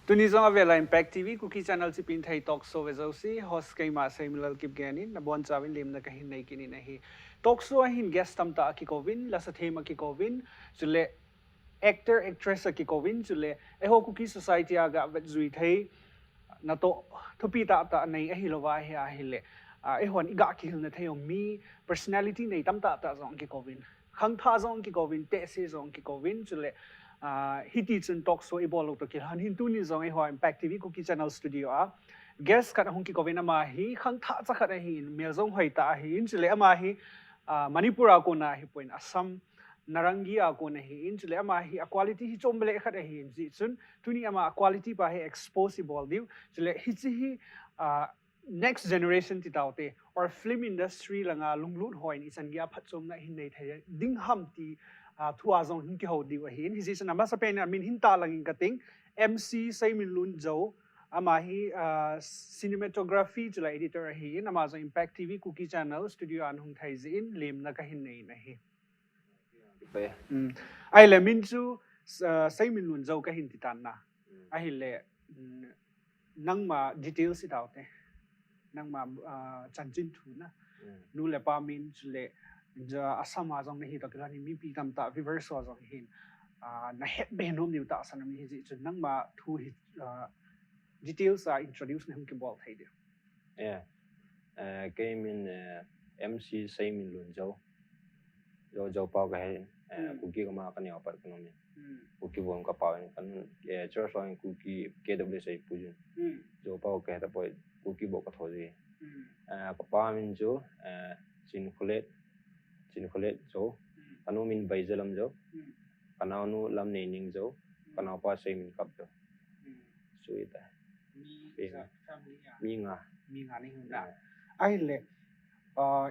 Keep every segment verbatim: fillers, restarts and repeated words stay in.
Tuni zong a vela Impact T V Kuki Channel ci pin thei talk show ve zo si, host keima Saimilal Kipgen in, na bon cawin lim na kahin nei kinin ahi. Talk show ahin guest tamta a kikovin, la sa them a kikovin, cule actor, actress a kikovin, cule eho Kuki society a ga vet zui thei, na to thupi ta ta nei ahi lo va ahi ahi le. A, eho an i ga kihil na thei o mi, personality nei tamta ta zong kikovin. Khangtha zong kikovin, tehse zong kikovin, cule, a, hiti cun talk show i bol lo to kilhan hin tuni zong eho Impact T V Kuki Channel studio a guest khat ahung kikovin ama hi, khangtha cakhat ahi in, mel zong hoi ta ahi in, cule ama hi, a, Manipur a kona hi poin Assam, Narangi a kona hi in, cule ama hi a quality hi chom bele khat ahi in, ci cun tuni ama a quality pa hi expose i bol diu, cule hi ci hi, a, next generation ti taute, or film industry langa lunglut hoin i chan gia phatchomna hin nei thei ding ham ti, a, thua zong hin kiho diu ahi in. Hi ci cun a masa pen a min hin ta langin ka ting, M C Seimin Lun Zo, ama hi, a, cinematography cule editor ahi in, ama zong Impact T V Kuki Channel studio an hung thei zi in, lim na kahin nei in ahi. Ai le min cu, a, Seimin Lun Zo kahin ti tan na. Ahi le, mm, nangma details i taute. Nangma, a, chanchin thu na. Nu le pa min cule, ja, Assam a zong na hi to kilani mipi tamta viewers zong hin, a, na het be nom niu ta san mi hi ci cun nangma thu hi, a, details a introduce na hung kibol thei diu. Yeah. Eh, kei min, eh, M C Seimin Lun Zo. Zo, Zo pau ka he, eh, Kuki ka ma ka neo pat ka nom in. Kuki bom ka pau in ka nun, eh, church in Kuki K W S A pu jun. Zo pau ka he ta poi Kuki bo ka tho ji. Eh, ka pa min cu, eh, Chin Khulet, Chin Khulet Zo. Ka nu min Baizalam Zo. Ka nau nu Lam Nei Ning Zo. Ka nau pa Seimin Kap Zo. Sui ta. Mi, Sui. Family a. Mi nga. Mi nga ni hung da. Ai le, uh,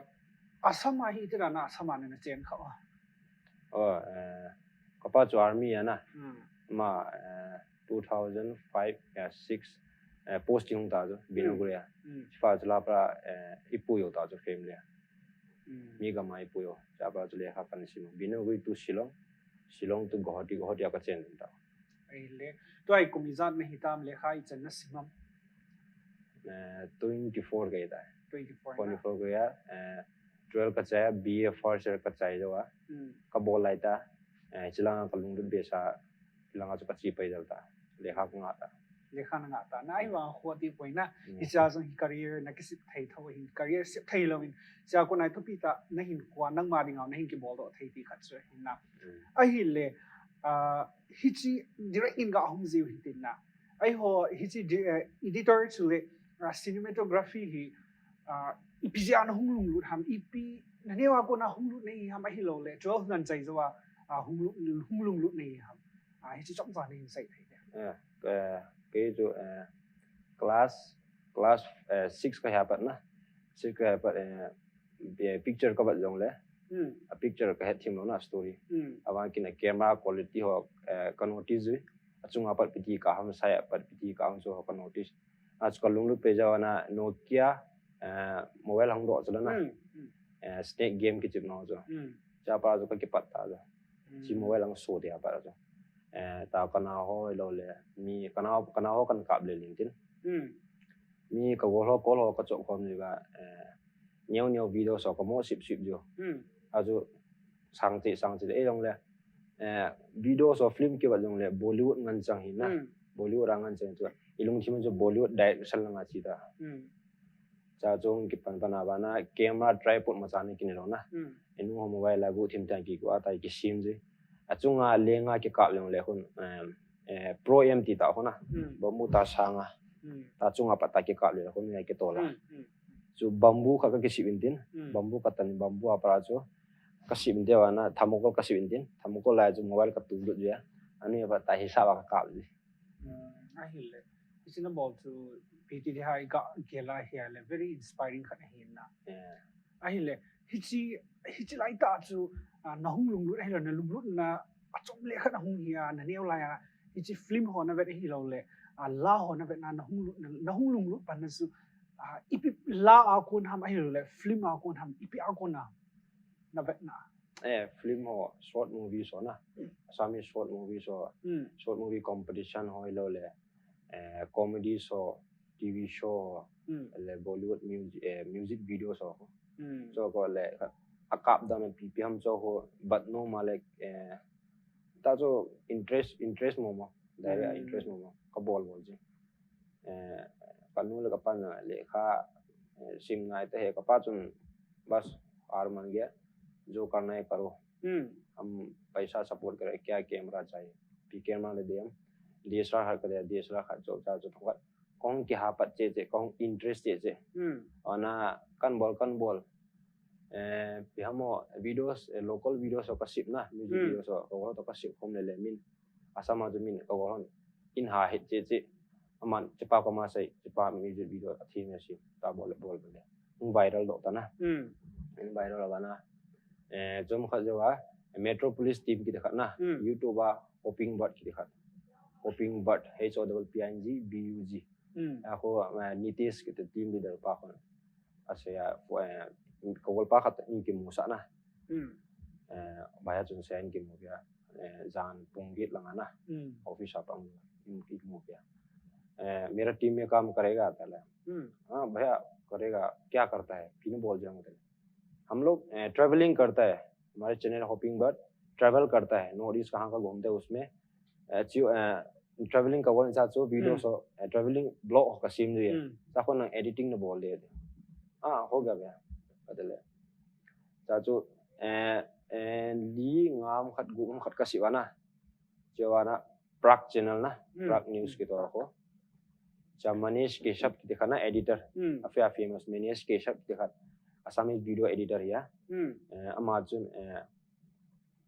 Assam a hi tira na Assam a na chen kha. Oh, eh, ka pa cu army a na. Ma, eh, two thousand five, eh, six, eh, posting hung ta cu, Binaguri a. Fa cu la pra, eh, i pu yo ta cu family a. Mi gam a i pu yo, ca pra cu le kha kan si ma. Binaguri tu Shillong, Shillong tu Guwahati, Guwahati a ka chen ta. Ahile, tua i kum ijat na hitam lekha ichan na simam? Eh, twenty-four ka ita. Twenty-four Twenty na. four ka ya. Eh, twelve ka chai, B A first year ka chai jawa. Mm. Ka bol lai ta. Eh, chilanga ka lunglut be sa, chilanga chu ka chi pai dal ta. Lekha ka nga ta. Lekha na nga ta. Na ai wa khoti poi na. Mm. Icha jong hi career na kisip thei tho hin, career sip thei lo hin. Sia ko nai thupi ta na hin kwa nang ma ding au na hin ki bol do thei ti khat chu hin na. Mm. Ahile, ah, hichi direct in ga hung jiu hin tin na. Ai ho hichi di-, eh, editor chu le, ah, cinematography hi, ah, ipi jia na hung lunglut ham, ipi na newa ko na hung lut nei ham ahilo le, twelve ngan chai jawa, ah, hung lut, hung lunglut nei ham. Ah, hichi chom cha nei sai thei de. Eh, eh, ke chu, eh, class, class, eh, six ka ha pat na. Six ka ha pat, eh, eh, picture ka bat jong le. Mm. A picture ka het thim lo na story. Mm. Awan kin a camera quality ho, eh, ka notice jui. Achunga pat piti ka ham, sai a pat piti ka ham chu ho ka notice. Achu ka lunglut pe jawa na Nokia, eh, mobile hang do chu la na. Mm. Mm. Eh, Snake game kichip no chu. Mm. Cha pa chu ka kipat ta chu. Chi Mm. mobile ang so dia pa chu. Eh, ta ka na ho lo le. Mi ka na, ka na ho kan kap le lin tin. Mm. Mi ka gol ho kol ho ka chok khom ni ba, eh, neo neo video so ka mo sip sip jo. Mm. Achu sang ti, sang ti le, eh, jong le. Eh, video so film ki ba jong le Bollywood ngan chang hin na. Mm. Bollywood a ngan chang chu. I lungthim chu Bollywood direction la nga chi ta. Mm. Cha chung ki pan pan a ba na camera tripod ma cha ni kin lo na. Mm. Inu ho mobile la gu thim ta ki ku a ta ki sim ji. Achunga lenga ki kap le le hun, em, eh, Pro M ti ta ho na. Mm. Ba mu ta sanga. Mm. Ta chunga pa ta ki kap le hun ya ki to la. Mm. Mm. Chu bamboo kha ka ki sip in tin. Mm. Bamboo ka tan bamboo a pa chu. Ka sip in te wa na thermocol ka sip in tin. Thermocol la chu mobile ka tu lut ya. Ani pa ta hisab a ka kap ji. Mm. Ahile. Hichi na bol chu P T D hai ga gela hi le very inspiring khat hin na. Eh, Ahile, hichi, hichi lai ta chu, ah, na hung lunglut ahilo na lunglut na achom le khat na hung hi a na neo lai a. Hichi film ho na vet ahilo le, ah, la ho na vet na na hung lut na, na hung lunglut pan na chu, ah, ipi la a kon ham ahilo le, film a kon ham, ipi a kon na, na vet na. eh, film ho, short movies ho na. Assamese short movies ho, Hmm. short movie competition ho hilo le, eh, comedy show, T V show, Hmm. le Bollywood music, eh, music videos ho. Hmm. So ko le, akap da me P P M so ho, but no ma le, eh, ta so interest, interest mo mo, direct Hmm. interest mo mo, ka bol bol ji. Eh, ka nu le ka pa na le kha, eh, sim nai te he ka pa chun, bas, ar man gaya, jo karna hai karo. Hmm. हम पैसा support करें, क्या camera चाहिए? P camera ले दे हम, D S L R खरीद कर दे, D S L R खर्च हो, चार्ज हो, तो कहूँ कि हाँ, पच्चे चे, कहूँ इंटरेस्ट चे चे। Hmm. Ana kan bol, kan bol. Eh, pi hamo videos, eh, local videos ho kasip na, music Hmm. videos ho, ko ho to kasip hom le le min. Asama jo min, ko ho in ha hit चे चे. Aman, chepa ko ma sai, chepa music video a theme si, ta bol, bol, bol. Viral do ta na. Hmm. Viral ba na. Eh, chom khat jo wa, Metropolis team ki de khat na. Hmm. YouTube a, Hopping Bird ki de khat. Hopping Bird, H O P P I N G B U G. Hmm. Ako, eh, Nitish ki te team leader pa ko. Ase ya, fo, eh, ko gol pa khat in ki musa na. Hmm. Eh, baya chun sen ki mu ya. Eh, zan pung git lang na. Hmm. Office apa in ki mu ya. Eh, मेरा team में काम करेगा, पहले. Hmm. हाँ भैया, करेगा. क्या करता है? किन बोल जाऊंगा तेरे. हम लोग, ए, ट्रैवलिंग करता है. हमारे चैनल हॉपिंग बर्ड ट्रैवल करता है, नॉर्थ ईस्ट कहाँ का घूमते हैं उसमें. ए, चियो, ए, ट्रैवलिंग का वन साथ सो वीडियो हम्म. सो, ए, ट्रैवलिंग ब्लॉग का सीन जो है. Hmm. साको ना एडिटिंग ने बोल दिए थे. हाँ, हो गया भैया. बदले. साचो, ए, ए, ली ngam khat gu ngam khat ka siwana. Chiwana Prag channel na, Hmm. Prag News ki to ko. Cha Manish Keshav ki khat na editor. Hmm. Afia famous Manish Keshav ki khat. Assamese video editor ya. Hmm. Eh, ama chun, eh,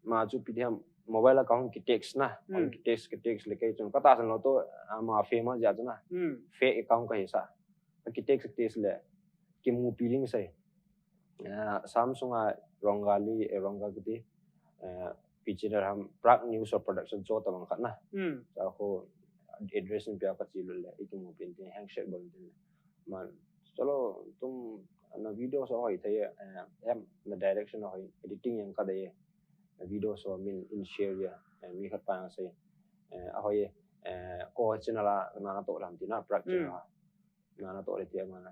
ma chu P D M mobile account ki text na. Hmm. Am ki text, ki text le kai chun. Kata san lo to, ama famous ya chun na. Hmm. Fake account ka hisa. Ki text, text le. Ki mu piling sai. Eh, Samsung a Rongali, eh, Ronga kuti. Eh, picture ham Prag News or production cho ta bang khat na. Hmm. Sa ko address ni pia ka chi lo le. Iki mu pin tin handshake bol tin. Man, chalo, tum Na video so hoi thei, eh, em, na direction hoi, editing yang ka dei, video so min in share ya, eh, mi khat pa yang sei, eh, a hoi, eh, ko channel a na na to lam ti na, prak channel a, na na to le ti ma na.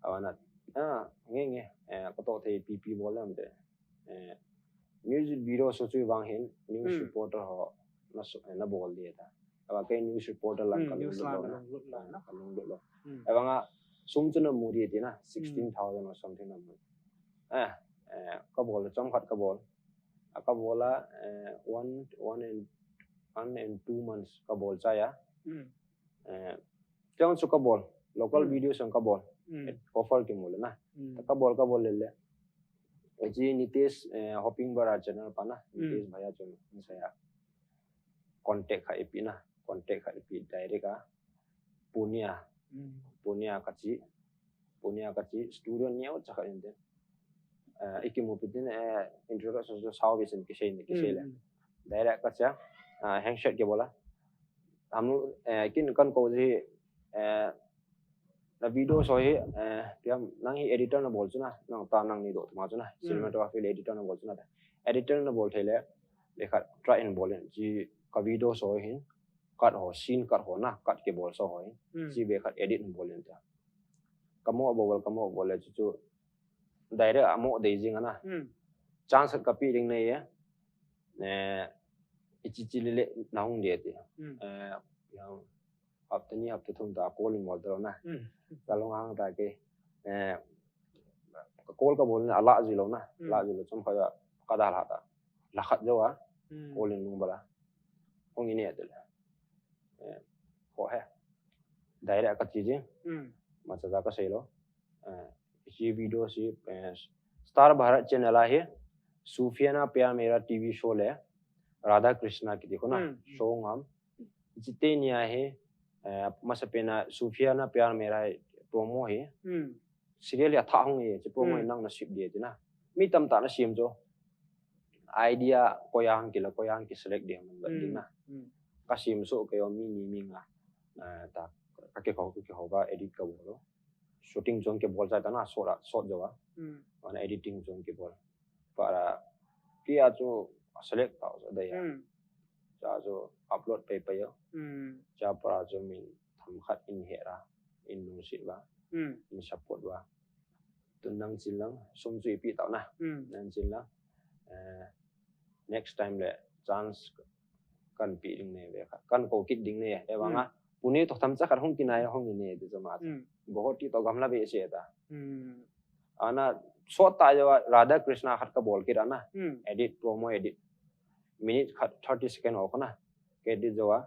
Awa na, ah, nge nge, eh, ko to thei P P bol lam te. Eh, music video so chu vang hin, news reporter ho, na so, eh, na bol de ta. Awa kei news reporter lang ka lung lut lo na. Ka lung lut lo. Awa nga, sum chu na mu di ti na, sixteen thousand or something na mu. Eh, eh, ka bol, chom khat ka bol. A ka bol a, eh, one, one and, one and two months ka bol cha ya. Eh, chang chu ka bol, local video sang ka bol. Offer ki mu le na. Ka bol, ka bol le le. E ji Nitesh, eh, Hoping Bara channel pa na. Nitesh Bhaiya channel, sa ya. Contact kha ipi na, contact kha ipi direct a. Punia, Punia ka chi, Punia ka chi, studio neo cha kha inte. Eh, iki mu pitin, eh, introduction so sao bisin ki sei ne, ki sei le. Direct ka cha, ah, handshake ke bola. Hum, eh, kin kan ko ji, eh, na video so hi, eh, tiam nang hi editor na bol chu na, nang ta nang ni do ma chu na, cinematography le editor na bol chu na ta. Editor na bol thei le, le khat try in bol in, ji ka video so hin, cut ho, scene cut ho na, cut ke bol so ho hin, ji be khat edit in bol in ta. Ka mo bol, ka mo bol le chu chu, direct a mo dei jing ana. Chance ka pi ding nei ye. Eh, ichi chi le le na hung de ti. Eh, yang hapta ni hapta thum ta call in bol ta na. Ka long hang ta ke. Eh, call ka bol na ala ji lo na. Ala ji lo chom kha ka da la ta. La khat jo a. Call in lung bala. Hung ine te le. Eh, ho he. Direct ka chi ji. Ma cha ka sei lo. Eh, ichi video si, eh, Star Bharat channel a hi, Sufiana Pyar Mera T V show le, Radha Krishna kiti ko na, show ngam. Ichi te ni a hi, eh, masa pe na Sufiana Pyar Mera promo hi, serial ya tha hung ye, chi promo nang na sip de ti na. Mi tam ta na sim jo. Idea ko yang ki la, ko yang ki select de man ba di na. Ka sim so ke yo mi ni mi nga. Eh, ta, ka ke ko, ke ko ba edit ka bol lo. shooting chuan ke bol chai ta na, shot a, shot zo a. Hmm. Ana editing chuan ke bol. Para ki a chu select ta zo dai a. Hmm. Cha chu upload pai pai a. Hmm. Cha para chu min tham khat in he ra, in lungsit va, Hmm. in support va. Tun nang chin lang, sum chu ipi ta na. Hmm. Nang chin lang. Eh, next time le chance kan pi ding ne ve kha. Kan ko kit ding ne e vanga. Pune to tham cha khat hong kinai hong ni ne ti chu ma. Hmm. Guwahati to gamla be se ta. Hmm. Ana shot ta jo Radha Krishna khat ka bol kit ana. Hmm. Edit, promo edit. Minute khat thirty second ho na. Ke edit zo a.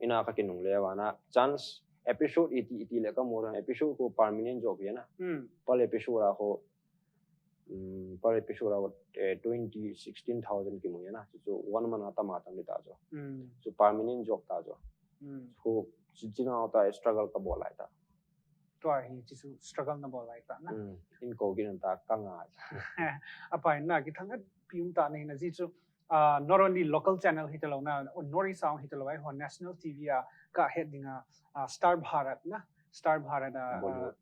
Ina ka kinung le vana chance episode iti iti le ka mo episode ko permanent job ya na. Hmm. Per episode a ko um, per episode a eh, twenty sixteen thousand ki mo ya na. So one month a tama tam ni ta jo. Hmm. So permanent job ta jo. Hmm. Ko chin chin a ta struggle ka bol lai ta. Tua hi chi chu struggle na bol lai ta na. Mm, in ko kin ta ka nga. A pai na ki thang at pi um ta nei na ji chu, ah, not only local channel hi ta lo na, or North East sound hi ta lo ai ho national T V a ka het ding a, ah, Star Bharat na, Star Bharat a, ah, Bollywood.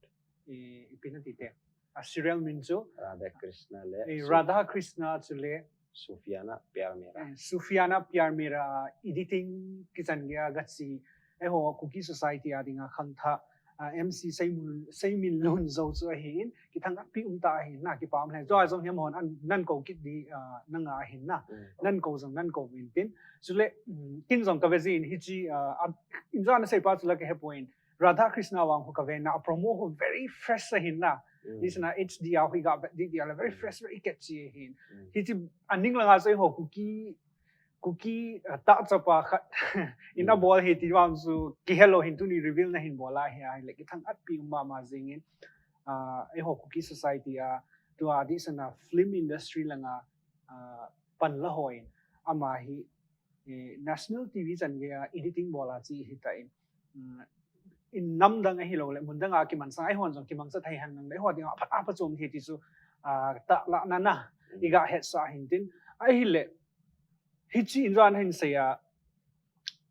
I, ipi na ti te. A serial min chu Radha Krishna le eh, Su- Radha Krishna chu le Sufiana Pyar Mera. Eh, Sufiana Pyar Mera editing ki chan gei a ga chi. Eiho Kuki Society a ding a khang tha, ah, M C Seimin, Seiminlun Zo chu ahi in, ki thang at pi um ta ahi na ki pam le. Zo a zong hiam hon an nan ko kit di, ah, na nga ahi na. Mm. Nan ko zong nan ko min tin. Chu le, mm, kin zong ka ve zin hi chi, ah, a- in zong na sei pa chu la ka he point. Radha Krishna wang ho ka ve na, a promo ho very fresh ahi na. Mm. This na H D R hi ga di di a la very Mm. fresh, very catchy ahi. Mm. Hi chi a ning langa chu eiho Kuki Kuki, ah, ta chapa khat in a Mm. bol hi ti wang chu ki hello hin tuni reveal na hin bol a hi a hi le ki thang at pi um ma ma zing in, ah, eiho Kuki Society a tua di sana film industry langa, ah, pan la ho in ama hi, eh, national T V chan gei a editing bol a chi hi ta in, mm, in nam dang ahi lo le mun dang a ki man sang eiho zong ki mang sa thai han nang le eiho ding a phat a pa chom hi ti chu, ah, ta la na na i ga het sa hin tin ahi le hi chi in zan hin sei a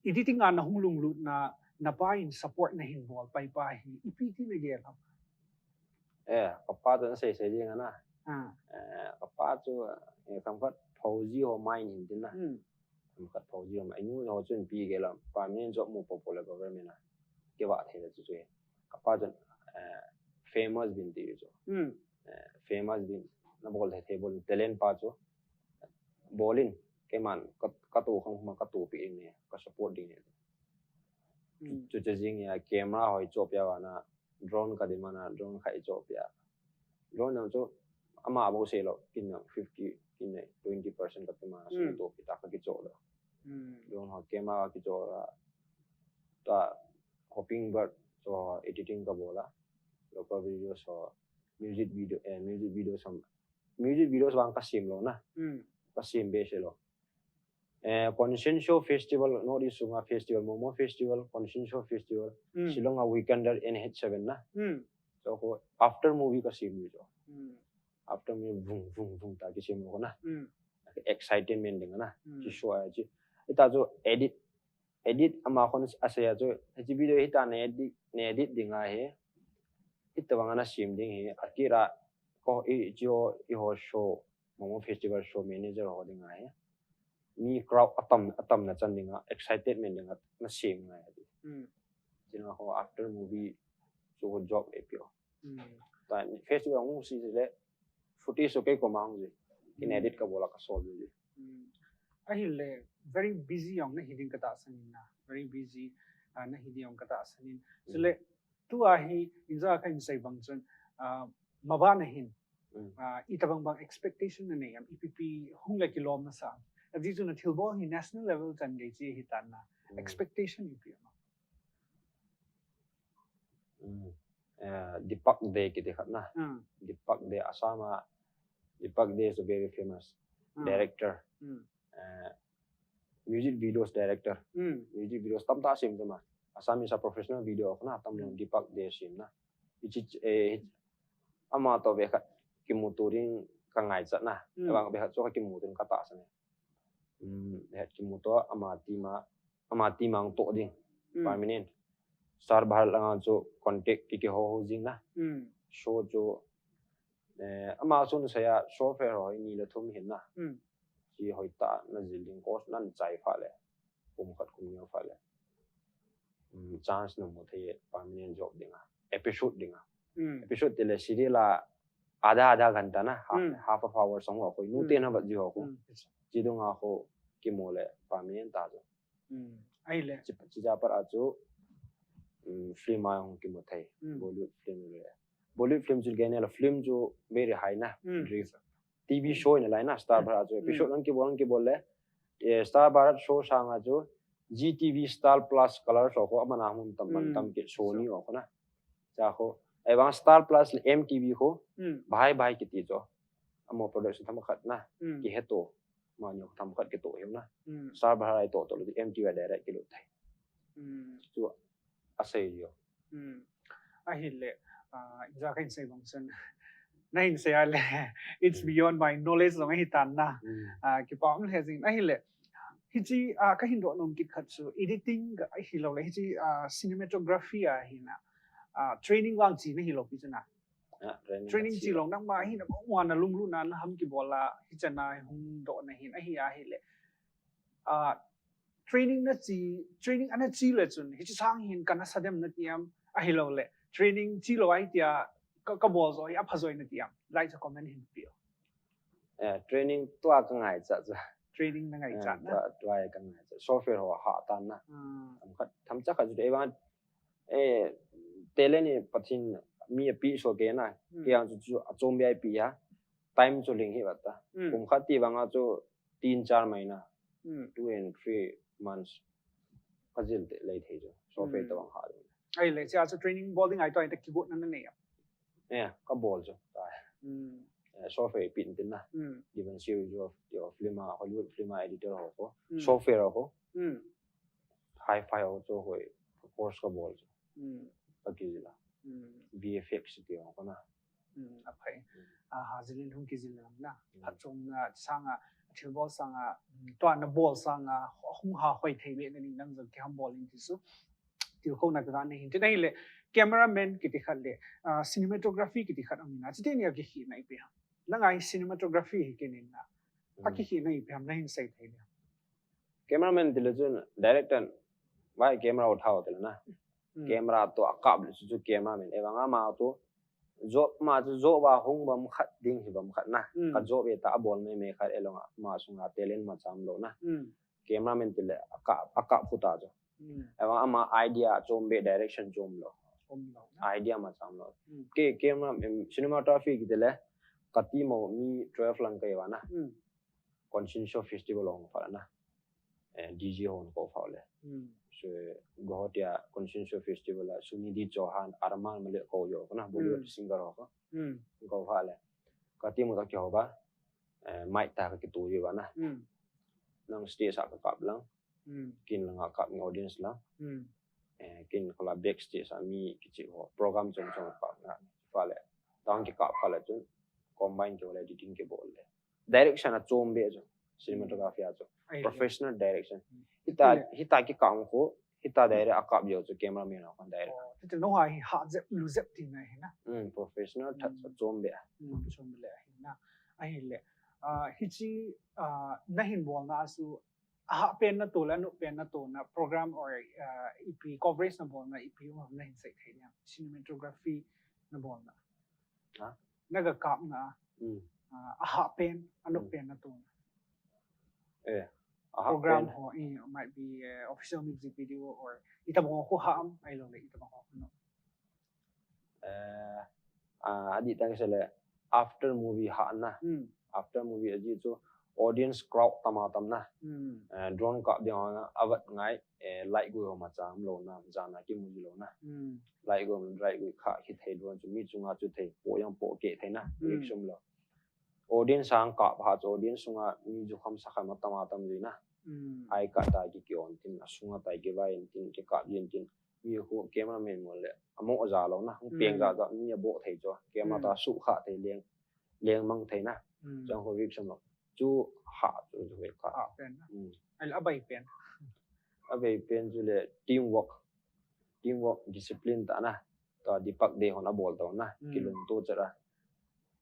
editing a na hung lunglut na napa in support na hin bol pai pa hi ipi ti na gel ham? Eh, kapa chu na sei sei ding ana. Ah, Eh, kapa chu eh, khamkhat phauji ho mai hin tin na. mm, Khamkhat phauji ho mai. Inu ho chun pi gel a permanent job mu po po le government a. Ke wa thei le chu chu. Kapa chu eh, famous bin ti chu. mm, Eh, famous bin na bol thei thei bol talent pa chu. Bolin ke man ka ka tu khang ma ka tu pi ne ka support ding ne. mm, Chu chu jing ya camera hoi chop ya wa na drone ka demand a drone khai chop ya. Drone na chu ama bo se lo kin na fifty kin ne twenty percent ka pi ma su Mm. to pi ta ka ki chop lo. mm, Drone ho camera ki chop la. Ta hopping bird so editing ka bola. Local video so music video eh music video sam music videos wang ka sim lo na. mm, Ka sim be se lo. Eh, Consenso Festival, North East sunga festival, Momo Festival, Consenso Festival, mm, Shillong a weekender N H seven na. mm, So ko after movie ka sim ni so. mm, After movie vung vung vung ta ki sim ko na. mm, Excitement ding na. mm, Ki show a ji. Ita jo edit edit ama khon ase ya jo. Ji video hita ne edit ne edit ding a he. Ita wang na sim ding he. Akira ko i jo i ho show Momo Festival show manager ho ding a he. Mi crowd atam atam na chan ding a excitement ding a na sim ngai a. mm, Jina ho after movie so ho job e pio. mm, Ta festival ngu si le footage so ke ko ma hong ji. Kin Mm. Edit ka bola ka sol ji. mm. Ahile very busy yong na hiding kata sanin na. Very busy ah, na hiding yong kata sanin. Sile tu ahi inja ka insai bang chun ah, maba na hin Mm. ah, ita bang bang expectation na ne yam ipi pi hung la kilom na sa. Abdi tu na thilbol hi national level chan gai chi hi tan na. Mm. Expectation ipi ma. Mm. Eh, Deepak Dey kiti khat na. Mm, Deepak Dey Assam a Deepak Dey is a very famous mm, director. mm, Eh, music videos director. mm, Music videos tam ta sim tuma. Assam is a professional video of na tam Mm. Deepak Dey sim na. Ichi eh ama to be khat kimuturing ka ngai chat na. Mm. Bang be khat so kimuturing ka ta sa ne. Mm, be khat kimuto ama tima ama timang to ding. Mm. Permanent. Star Bharat langa chu contact ki ki ho ho jing na. Mm. Show chu, eh, ama chu na saya show fair ho ni la thum hin na. Mm. Chi hoi ta na zil ding course nan chai fa le. Kum khat kum ni fa le. Mm, chance na mu thei permanent job dinga. Episode dinga. Mm. Episode te le serial a adha adha ghanta na. Half, Mm. half of hour song ho ko. Nu Mm. te na ba ji ho ko. Mm. Chi dunga ho ki mo le permanent ta jo. Mm. Ahile. Chi, chi ja par a chu, um, film a hung ki mo thei. Mm. Bollywood film le. Bollywood film chu gen la film chu very high na. Mm. Rate. T V show na lai na Star Bharat chu Mm. episode an ki bol an ki bol le. Eh, Star Bharat show sanga chu G T V Star Plus color show ko amana hun tam man Mm. tam ki show ni ho ko na. Cha ko. Ai bang Star Plus le M T V ko Mm. bhai bhai ki ti jo. Amo production tham khat na. Mm. Ki he to. Ma ni tham khat ki to hi na. Mm. Star Bharat ai to to le M T V direct ki lo thai. Mm. Chu a sei jo. Mm. Ahile, ah, inja ka hin sei bang chun. Na hin sei a le, it's beyond my knowledge long ahi tan na. Mm. Ah, ki pam le jing. Ahile, hichi, ah, ka hin do nom ki khat chu, editing ga ahi lo le, hichi, ah, cinematography a hi na. Ah, training wang chi na hi lo ki chu na. Ah, training Training chi chi long nang ma hi na ma wa na lung lu na na ham ki bola, hi cha na hung do na hin ahi ahile. Ah, training na chi, training ana chi le chun, hichi sang hin kana sa dem na tiam, ahi lo le. Training chi lo ai tia, ka, ka bol zo, a pha zo na tiam. Like sa comment hin pio. Eh, training tua ka ngai cha cha. Training na ngai Eh, cha na. Tua, tua ai ka ngai cha. Software ho ha tan na. Mm. Tham khat, tham cha khat chu de bang, eh, talent ni Pathen mi a pi so ke na. Mm. Ki ang chu chu a chom bi ai pi ha. Time chu ling hi ba ta. Mm. Kum khat ti bang a chu tin char mai na. Mm. Two and three months. Ka jil te lei thei chu. Software Mm. ta bang ha. Ahile, chia chu training bol ding ai to ai ta ki got na na ne ya. Eh, ka bol chu. Ta. Mm. Eh, software pi tin na. Mm. Given series of your film a Hollywood film a editor ho ko. Mm. Software ho ko. Mm. Hi-fi ho chu hoi. Course ka bol chu. Mm. Ka ki jila. Mm. V F X ti ho ko na. Mm, a phai. A, ha jilin hung ki jil lang na. Mm. Phat chom na sanga thil bol sanga, mm, tua na bol sanga, hung ha hoi thei be na ni nang jong kiham bol in ti chu. Til ko na ta na hin. Ti na hi le, cameraman kiti khat le, ah, cinematography kiti khat ang na. Chiti ni a kikhina ipi ham. Na ngai cinematography hi kini na. A kikhina ipi ham na hin sei thei le. Cameraman ti le chun director vai camera uthao ti le na. Camera to a kap le chu cameraman. Evang ama to job ma chu job a hung bam khat ding hi bam khat na. Ka job e ta a bol me me khat elong ama sunga talent ma cham lo na. Cameraman ti le a kap a kap khu ta chu. Evang ama idea chom be direction chom lo. Idea ma cham lo. Ke camera, em, cinematography kiti le ka team o mi twelve lang kai va na. Conscience Festival ong fa na. Eh, D J hon ko fa le. So, Guwahati a Conscience Festival a Sunidhi Chauhan, Arman Malik ko yo na, Bollywood singer ho ko. Ko fa le. Ka team o ta ki ho ba. Eh, mic ta ka ki tu yo ba na. Nang stage a ka kap lang. Kin lang a kap ni audience lang. Eh, kin ko la backstage a mi kichi ho. Program chom chom kap na. Fa le. Tang ki kap fa le chun. Combine ki ho le editing ki bol le. Direction a chom be chu. Cinematography a chu. Professional direction. Hita, hita ki kap ko. Hita direct a kap yo chu cameraman a kon direct. Ti no ha hi ha jep lu jep ti na hi na. Mm, professional that sa chom be. Chom be hi na. A hi le. Ah, hi chi, ah, na hin bol na su a ha pen na to la no pen na to na program or, ah, ipi coverage na bol na ipi um na hin sei thei na. Cinematography na bol na. Na ga kap na. Ah, a ha pen, a no pen na to na. Eh, Program ho, eh, might be, eh, official music video or ita mo ko ha am, ai lo le ita mo ko no. Eh, ah, adi tang se le after movie ha na. After movie aji chu audience crowd tama tam na. Eh, drone kap ding na avat ngai, eh, light gui ho ma cham lo na, jana ki movie lo na. Light gui, light gui kha ki thei drone chu mi chunga chu thei po yang po ke thei na. Reaction lo. Audience ang kap ha chu audience sunga mi ju kham sa kham tama tam ju na. Ai ka ta ki ki on tin, a sunga ta ki vai in tin, ki kap yin tin. Mi ko cameraman mo le. Amo ja lo na. Hung peng ja ja mi a bo thei chu. Camera ta su kha thei leng. Leng mang thei na. Chang ko reaction lo. chu ha chu chu ve ka. Ha pen. Mm. Ai la bai pen. A ve pen chu le teamwork. Teamwork, discipline ta na. To Deepak Dey hon a bol to na. Mm. Kilungto cha ra.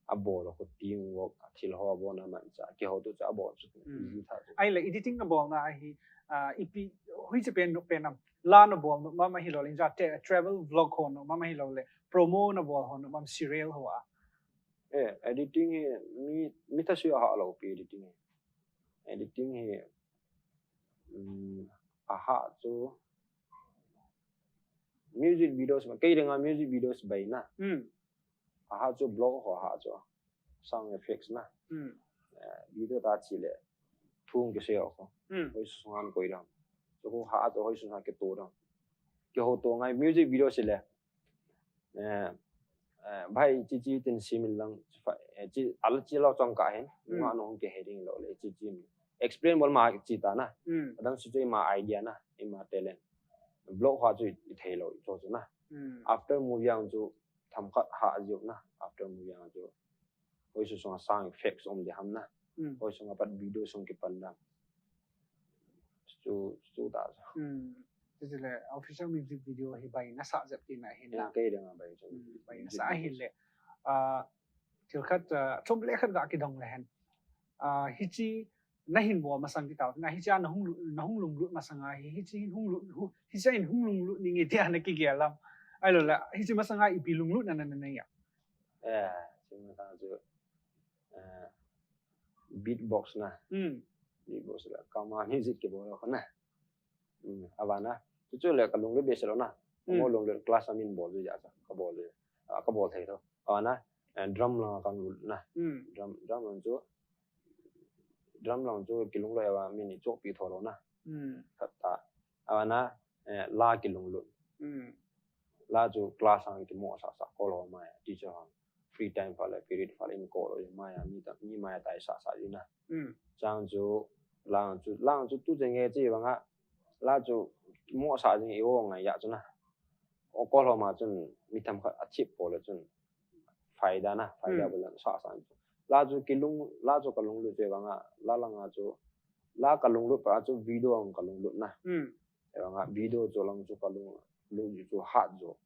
A bol ko teamwork, thil ho a bol na man cha. Ki ho tu cha a bol chu. Mm. Easy tha chu. Ai la editing na bol na hi, ah, ipi, hui che pen no pen am. La na bol no ma ma hi lo le ja te travel vlog ho no ma ma hi lo le. Promo na bol ho no ma serial ho a. Eh, editing hi mi, mi ta sui a ha lo pi editing hi. Editing hi, mm, a ha chu music videos ma, kei dinga music videos bai na. Mm. A ha chu blog ho ha chu. Sound effects na. Mm. Eh, video ta chi le. Thung ke se ko. Mm. Hoi su ngan koi dam. Chu ko ha chu hoi su ngan ke to dam. Ke ho to ngai music video si le. Eh, eh, bhai chi chi tin si min lang. Fa-, eh, chi, ala chi lo chong ka hen. Mm. Nga no hong ke heading lo le chi chi min. Explain bol ma chi ta na. Mm. Adam su chu ma idea na, ma talent. Blog ha chu i thei lo cho chu na. Mm. After movie ang chu tham khat ha jiu na. After movie ang chu. Hoi su song sound effects om de ham na. Mm. Hoi song pat video song ki pan na. Chu, chu ta. Mm. Chu le official music video hi bai na sa jep ti na hin la. Yang kei dinga bai chu. Mm, bai na sa hin le. Ah, thil khat, ah, thum le khat ga ki dong le hen. Ah, hi chi na hin bol masang ki tau. Na hi cha na hung lu-, na hung lunglut masang a hi, hi chi hung lu-, hu-, hi cha in hung lunglut ni nge tia na ki ge lam. Ai lo la, hi chi masang a ipi lunglut na na na na ya. Eh, chu ma ta chu. Eh, beatbox na. Mm. Beatbox la. Kama music ke bol ko na. Mm, a va na. Chu chu le ka lunglut be se lo na. Mm. Mo lunglut class a min bol ju ya cha. Ka bol le. Ah, ka bol thei to. A va na. Eh, drum la ka lut na. Mm. Drum, drum ang chu. Drum lang chu ki lunglut a min i chok pi tho lo na. Mm. Khat ta. A va na. Eh, la ki lunglut. Mm. La chu class ang ki mo sa sa ko lo ma teacher hon. Free time fa le period fa le in ko lo ma ya mi ta mi ma ya tai sa sa li na. Mm. Chang chu lang chu lang chu tu che nge chi bang a. La chu mo sa jing i wo ngai ya chu na. O ko lo ma chun mi tham khat a chip po le chun. Faida na, faida Mm. bol sa sa chu. La chu kilung, la chu kalunglut chu vanga, la langa chu, la kalunglut pa chu video ang kalunglut na. Mm. Vanga video chu lang chu kalunglut chu hat chu.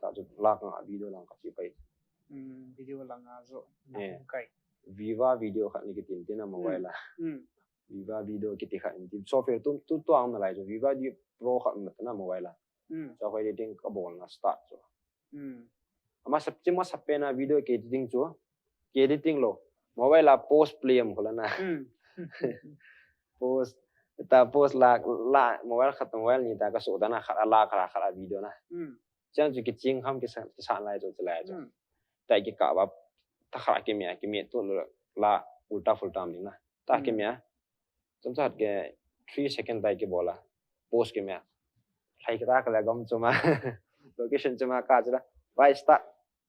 Ta chu la ka video lang ka chi pai. Mm, video lang a zo. Eh. Kai. Viva video khat ni kitin tin a mobile la. Mm. Viva video kiti khat in tin. Software tu tu tu ang na lai chu. Viva di Pro khat mat na mobile la. Mm. Software editing ka bol na start chu. Mm. Ama sap chi ma sap pe na video ke editing chu. Ke editing lo. Mobile la pause play am khola na. Mm. Pause ta pause la la mobile khat mobile ni ta ka so ta na khat la khat khat video na. Mm. Chang chu kiching kham kisa kisa lai chu lai chu. Mm. Ta ki ka ba ta khat ki mia ki mia tu la ulta fulta am ding na. Ta ki Mm. mia. Chom chat ke three second ta ki bola. Pause ki mia. Lai ka ta ka la gam chu ma. Location chu ma ka chu la. Vai start.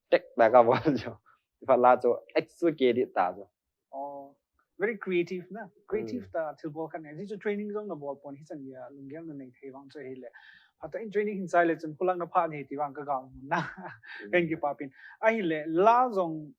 Tek ta ka bol chu. Fa la chu extra ke di ta chu. Oh, very creative na. Creative ta thil bol khat ne. Ji chu training zong na bol pon hi chan ya lunggel na nei thei vang chu hi le. Hata in training hin sai le chun kulang na pha ne ti vang ka gal mun na. Kan ki pa pin. A hi le la zong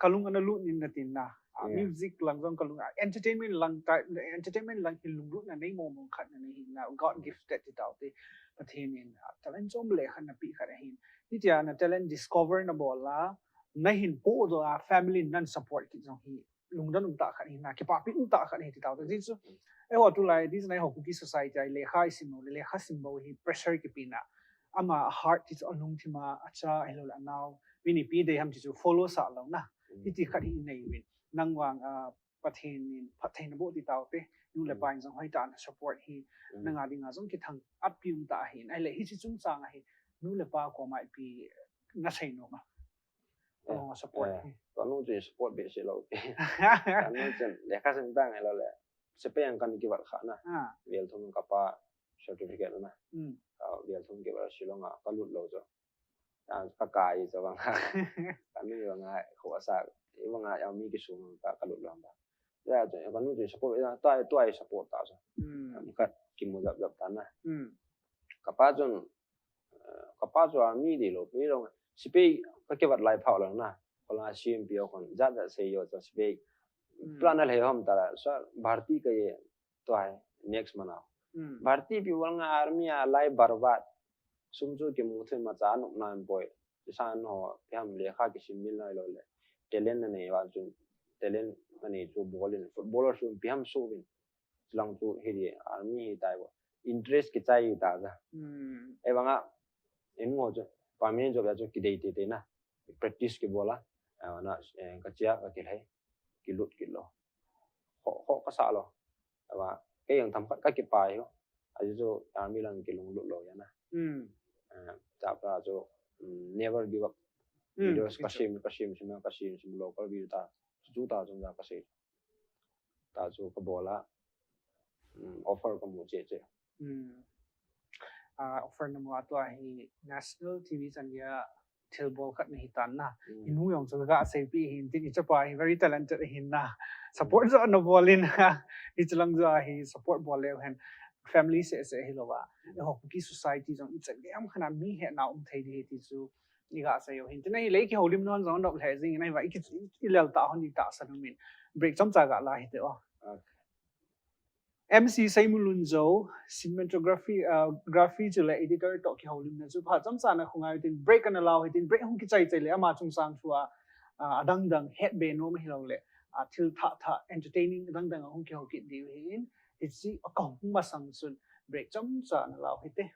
kalung ana lut nin na tin na. Ah, Yeah. Music lang zong kalung ah, entertainment lang type entertainment lang hi lunglut na nei mo mong khat na nei hi na God gifted ti tau te. Pathin in ah, talent zong le khat na pi khat a hin. Ni tia na talent discover na bol la na hin po do a family nan support ki zong hi lungdon um ta khat hi na ki pa pi um ta khat hi ti tau te. Ji chu e ho tu lai di na ho Kuki society ai le khai sim lo le kha sim bo hi pressure ki pi na. Ama heart ti chu a lung thima a cha a hi lo la nau. Vini pi de ham ti chu follow sa lo na. Hi ti khat hi nei win. Nang wang a Pathin in Pathin bo ti tau te. Nu le pa in zong hoi ta na support hi. Na nga ding a zong ki thang at pi um ta hi. Ai le hi chi chung chang a hi. Nu le pa ko mai pi na sei no ma. Oh, support hi. Ka nu chu support be se lo. Ka nu chen le ka sen tang lo le. Se pe ang kan ki wat kha na. Ah. Vel thum ka pa certificate na. Mm. Ka vel thum ki wat si lo nga ka lut lo chu. Ka ka i chu bang. Ka mi bang ai ko sa. I bang ai mi ki su ka ka lut lo ba. Ya chu ka nu chu support ya ta tu ai support ta chu. Mm. Ka ki mu jap jap ta na. Mm. Ka pa chun ka pa chu a mi di lo pi lo. Si pe ka ki wat lai phau lo na. Kola sim pio kon jat jat sei yo chos be. Plan na lei hom tara sa bharti ka ye to hai next mana. Bharti pi wal nga army a lai barbat. Sum chu ki mu thun ma cha nuk nan poi. San ho pi ham le kha ki sim mil nai lo le. Talent na nei wa chun talent na nei chu ball in footballer sum pi ham su bin. Lang chu hi di army hi tai bo. Interest ki chai ta ga. E banga en ngo chu permanent job ya chu ki dei te te na. Practice ki bola. Ana ka chia ka ki lei. Ki lut ki lo. Ho ho ka sa lo. Aba ke yang tham ka ki pai ho. Aji chu army lang ki lung lut lo ya na. Cha pra chu never give up. Videos ka sim ka sim sim ka sim sim local video ta. Chu ta chung ja ka sei. Ta chu ka bola. Offer ka mu che che. Offer na mu atua hi national T V chan ya thil bol khat na hi tan na. Inu yong chu ga sei pi hin tin i chapa hi very talented hin na. Support zo na bol in ha. I chulang zo hi support bol le hen family se se hi lo ba. E ho ki society jong i chan ge am khana mi he na um thei di ti chu. I ga sei yo hin tin ai le ki holim non jong dok le jing nai ba i ki i lel ta hon i ta sa min. Break chom cha ga la hi te o. M C Seimulun Zo, cinematography, uh, graphy chu le editor to ki holim na chu pha chom cha na khungai tin break ana lau hi tin break hung ki chai chai le ama chung sang thua uh, adang dang het be no ma hi lo le a thil tha tha entertaining adang dang hung ki ho ki di hi in hi chi a ka hung ma sang sun break chom cha na lau hi te.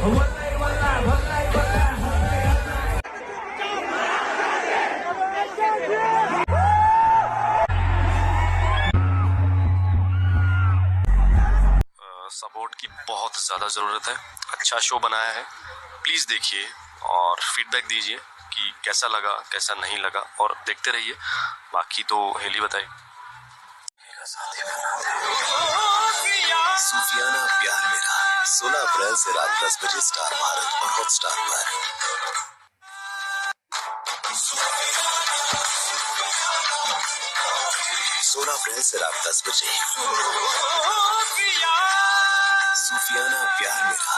Support की बहुत ज़्यादा ज़रूरत है। अच्छा show बनाया है, please देखिए और फीडबैक दीजिए कि कैसा लगा, कैसा नहीं लगा, और देखते रहिए। बाकी तो हेली बताए। सूफियाना प्यार मेरा, सोलह अप्रैल से रात दस बजे स्टार भारत और हॉटस्टार पर। सोलह अप्रैल से रात दस बजे। सूफियाना प्यार मेरा।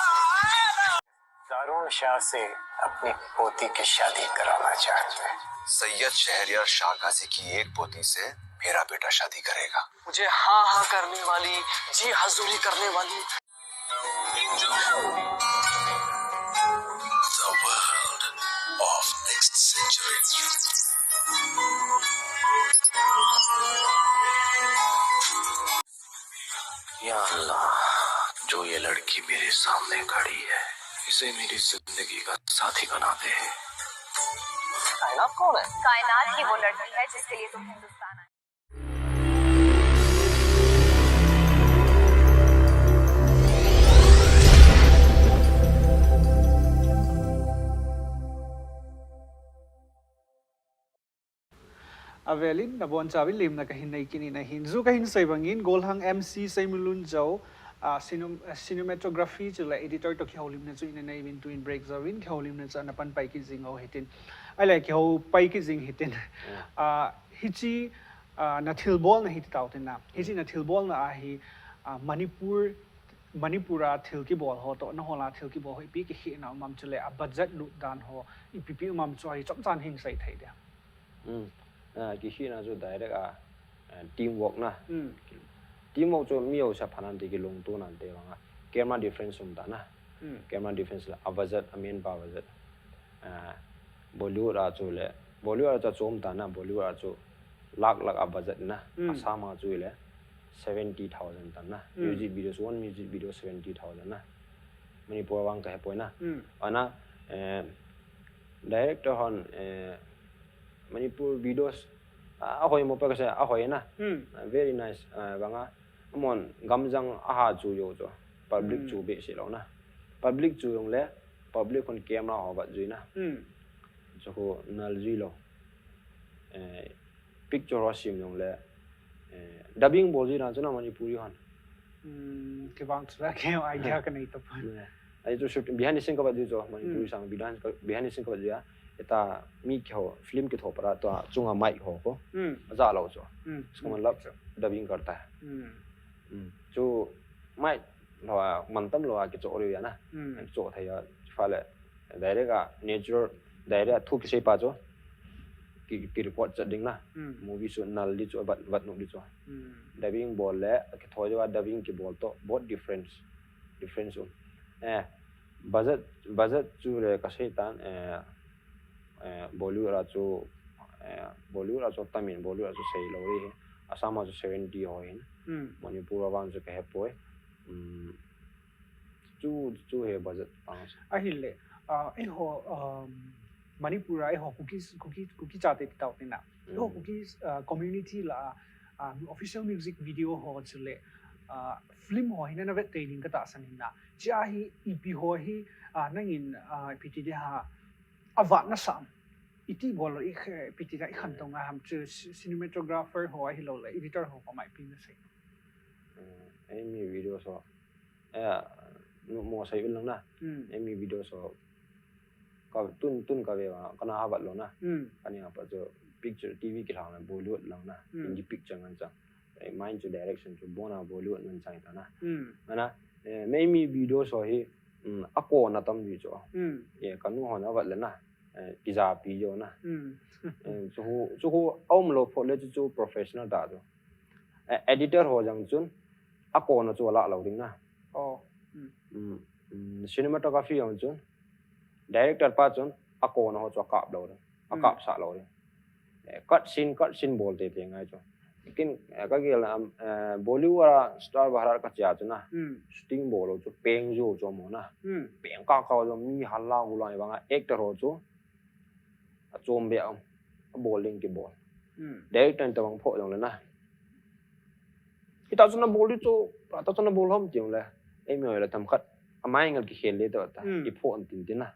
दारुण शाह से अपनी पोती की शादी कराना चाहते हैं। सैयद शहरयार शाह गाजी की एक पोती से मेरा बेटा शादी करेगा। मुझे हाँ हाँ करने वाली, जी हजूरी करने वाली। The world of next century. या अल्लाह, जो ये लड़की मेरे सामने खड़ी है, इसे मेरी जिंदगी का साथी बना दे। कायनात कौन है? कायनात ही वो लड़की है जिसके लिए तुम हिंदुस्तान आए। Avelin, nabon chabi limna kahin nai kini nahin. Zu kahin sai bangin, golhang M C sai mulun jau, ah, cinem-, ah, cinematography chula editor to kihau limna chu ina nai bin tuin break jau in, kihau limna chu ana pan pai ki jing au hitin. Ai lai kihau pai ki jing hitin. Ah, hichi, ah, na thil bol na hiti tau tin na. Hichi na thil bol na ahi, ah, Manipur, Manipur a thil ki bol ho to, na hola thil ki bol ho, ipi ki hi na umam chule, a budget lut dan ho, ipi pi umam chu ahi chom chan hing sai thai dia. Mm. Ah, ki hi na chu direct a, ah, teamwork na. Mm. Teamwork chu mi au sa phanan te ki lung tu nan te wanga. Camera difference um ta na. Mm. Camera difference la, a budget, a main pa budget. Ah, Bollywood a chu le, Bollywood a chu chom ta na, Bollywood a chu lakh lakh a budget na. Mm. Assam a chu le, seventy thousand ta na. Mm. Music videos, one music video seventy thousand na. Manipur vang ka he poi na. Hmm. Ana, eh, director hon, eh, Manipur videos, ah, ahoi mo pa kasi, ahoi na. Hmm. Ah, very nice. Ah, banga, amon, gamjang aha chu yo cho. Public Hmm. chu be si lo na. Public chu yong le, public hon camera ho bat jui na. Hmm. Cho ko nal jui lo. Eh, picture ho sim yong le, eh, dubbing bol jui na cho na Manipuri hon. Hmm. Kibang sura ke idea ka nei to pa. Ai chu shoot behind the scene ka bat jui cho, Manipuri Hmm. sang behind, behind the scene ka bat jui ya. Eta mi kyo film ki tho para to chunga mic ho ko. Hmm. Aja lo cho. Hmm. Sko matlab dubbing karta hai. Hmm. Hmm. Chu mic lo a, mantam lo a ki cho ri ya na. Hmm. Cho thai ya fa le. Direct a natural, direct a thu ki sei pa cho. Ki, ki record chat ding na. Hmm. Movie chu nal di cho, bat, bat nu di cho. Hmm. Dubbing bol le, ki thoi wa dubbing ki bol to, both difference. Difference um. Eh, budget, budget chu le ka sei tan, eh, eh, Bollywood a chu, eh, Bollywood a chu tamin, Bollywood a chu sei lo ri. Assam a chu seventy ho hin. Hmm. Manipur a vang chu ka he poi. Hmm. Chu, chu he budget pang. Ahile, ah, eiho, um, Manipur a eiho Kuki, Kuki, Kuki chate pitau tina. Eiho Hmm. Kuki, ah, community la, ah, official music video ho chule, ah, film ho hina na vet taining ka ta san hina. Chia hi ipi ho hi, ah, nangin, ah, ipi ti de ha, avat na sam. Iti bol i khe, ipi ti da i khan to nga ham chu ci-, cinematographer ho ahi lo le, editor ho ko mai pi na sei. Eh, ei mi video so. Eh, nu mo sai ul lang na. Hmm. Ei mi video so. Ka tun, tun ka ve wa, ka na ha bat lo na. Hmm. Ka ni apa chu picture T V ki lang na, Bollywood lang na. Hmm. Hindi picture ngan cha. Eh, mind chu direction chu bona Bollywood ngan cha ta na. Hmm. Ana, eh, mei mi video so hi, mm, a ko na tam ji cho. Hmm. Ye, ka nu ho na bat le na. Eh, ki ja pi jo na. Hmm. Eh, chu hu, chu hu om lo pho le chu chu professional da chu. Eh, editor ho jang chun, a ko na chu la lo ding na. Oh. Hmm. Mm, mm, cinematography jang chun, director pa chun, a ko na ho chu kap lo ding. A Hmm. kap sa lo ding. Eh, cut scene, cut scene bol te te ngai chu. Kin, eh, ka gel, am, eh, Bollywood a star baharat ka chia chu na. Hmm. Shooting bol chu peng jo chu mo na. Hmm. Peng ka ka jo mi halla gula ba nga actor ho chu. A chom be am. A bol ding ki bol. Hmm. Director ta bang pho jong le na. Kita chu na bol di chu, ta chu na bol hom tiang le. Ei mi le tam khat. A mai ngal ki khel le ta ta. Hmm. I pho an tin tin na.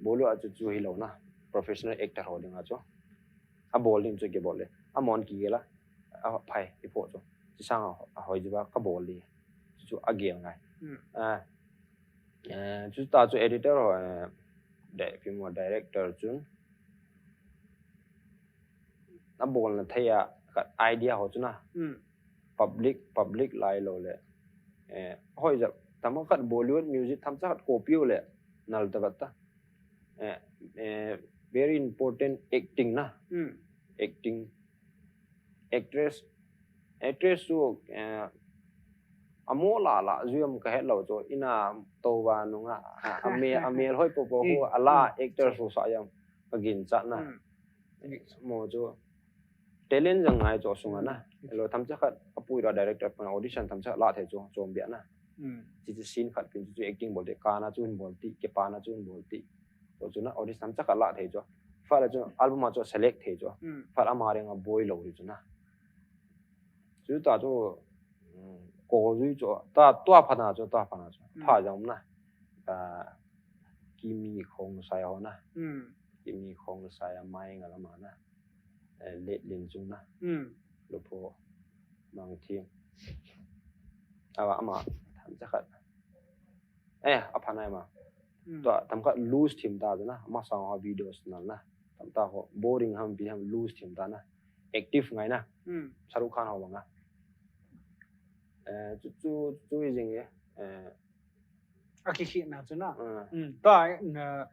Bollywood a chu chu hi lo na. Professional actor ho ding a chu. A bol ding chu ki bol le. A mon ki gela. A phai i pho chu. Chi sang a hoi ji ba ka bol li. Chu chu a gel ngai. Hmm. A. Eh, chu ta chu editor ho, eh, de film ho director chun. A bol na thei a ka idea ho chu na. Hmm. Public, public lai lo le. Eh, hoi ja tam khat Bollywood music tham cha khat copy le. Nal ta ta. Eh, eh, very important acting na. Hmm. Acting, actress, actress chu, eh, a mo la la zui am ka het lo chu, ina to ba nu nga, a, a me, a mel hoi po po ho, a la actor su sa yam ka gin cha na. Hmm. Mo chu talent jang ngai chu sunga na. Lo tham cha khat a pui ra director pa audition tham cha la thei chu, chom bia na. Hmm. Chi chi scene khat pin chu acting bol te, ka na chu hin bol ti, ke pa na chu hin bol ti. To chu na audition tham cha khat la thei chu. Fa la chu album a chu select thei chu. Hmm. Fa la ma reng a boi lo ri chu na. Chu ta chu, mm, ko zui chu, ta tua pha na chu, tua pha na chu. Hmm. Pha jang na. Ka Kimi Khongsai ho na. Hmm. Kimi Khongsai a mai nga la ma na. Eh, Let Lin Chung na. Hmm. Lo pho mang thi. Awa ama tham cha khat. Eh, a pha nai ma. Hmm. To tam khat lose thim ta na. Ama sang ha videos na na. Tam ta ho boring ham bi ham lose thim ta na. Active ngai na. Hmm. Shahrukh Khan ho banga. Eh, chu chu chu i jing e. Eh, A ki khi na chu na. eh, Hmm. To ai na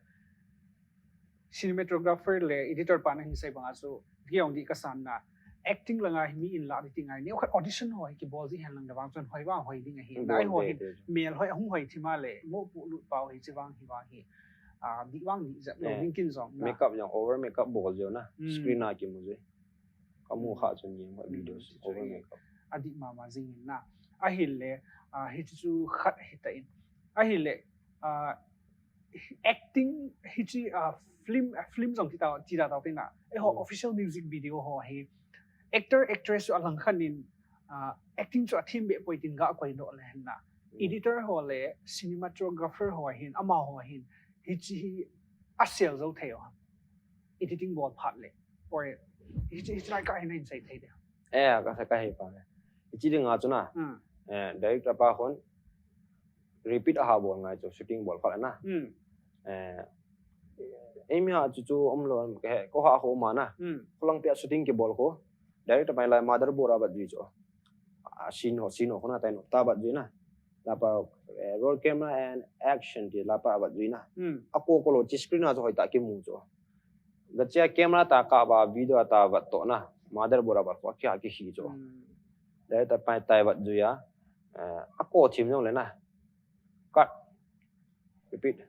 cinematographer le editor pa na hin sai banga chu ki ong di ka san na. Acting la ngai mi in la di ti ngai. Ni khat audition ho ki bol di hen lang da bang chun hoi ba hoi ding a hi. Nai ho hi. Mel hoi hung hoi thi ma le. Mo pu lu pau hi chi bang hi bang hi. A di bang di ja lo Eh. Ding kin jong na. Makeup yang over makeup bol jo na. Hmm. Screen a ki mu je. Amu kha chun yeng ba videos over makeup. Adi mama jing na. Ahile, ah, hichu khat hita in. Ahile, ah, acting hichi, ah, film, ah, film jong ti ta, ti ta ta na. Eh ho, official music video ho hi. Actor, actress chu alang khan in, ah, acting chu a thim be poi tin ga koi do le na. Editor ho le, cinematographer ho hin, ama ho hin. Hichi hi a sel zo thei ho. Editing bol phat le. Or hichi, hichi lai ka hin in sai thei de. Eh, ka sa ka hei pa. Hichi ding a chu na. Eh, director pa khun repeat a ha bol ngai chu shooting bol khat na. Eh, ei mi ha chu chu om lo ka he ko ha ho ma na. Ko lang pia shooting ki bol ko. Director pa lai motherboard a bat jui chu. A scene ho, scene ho na tai no ta bat jui na. La pa eh, roll camera and action ti la pa bat jui na. A ko ko lo chi screen a chu hoi ta ki mu chu. Ga chia camera ta ka ba video ta bat to na. Motherboard a bat ko kia ki hi chu. Director pa tai bat jui a. Eh, a ko thim no le na. Cut. Repeat.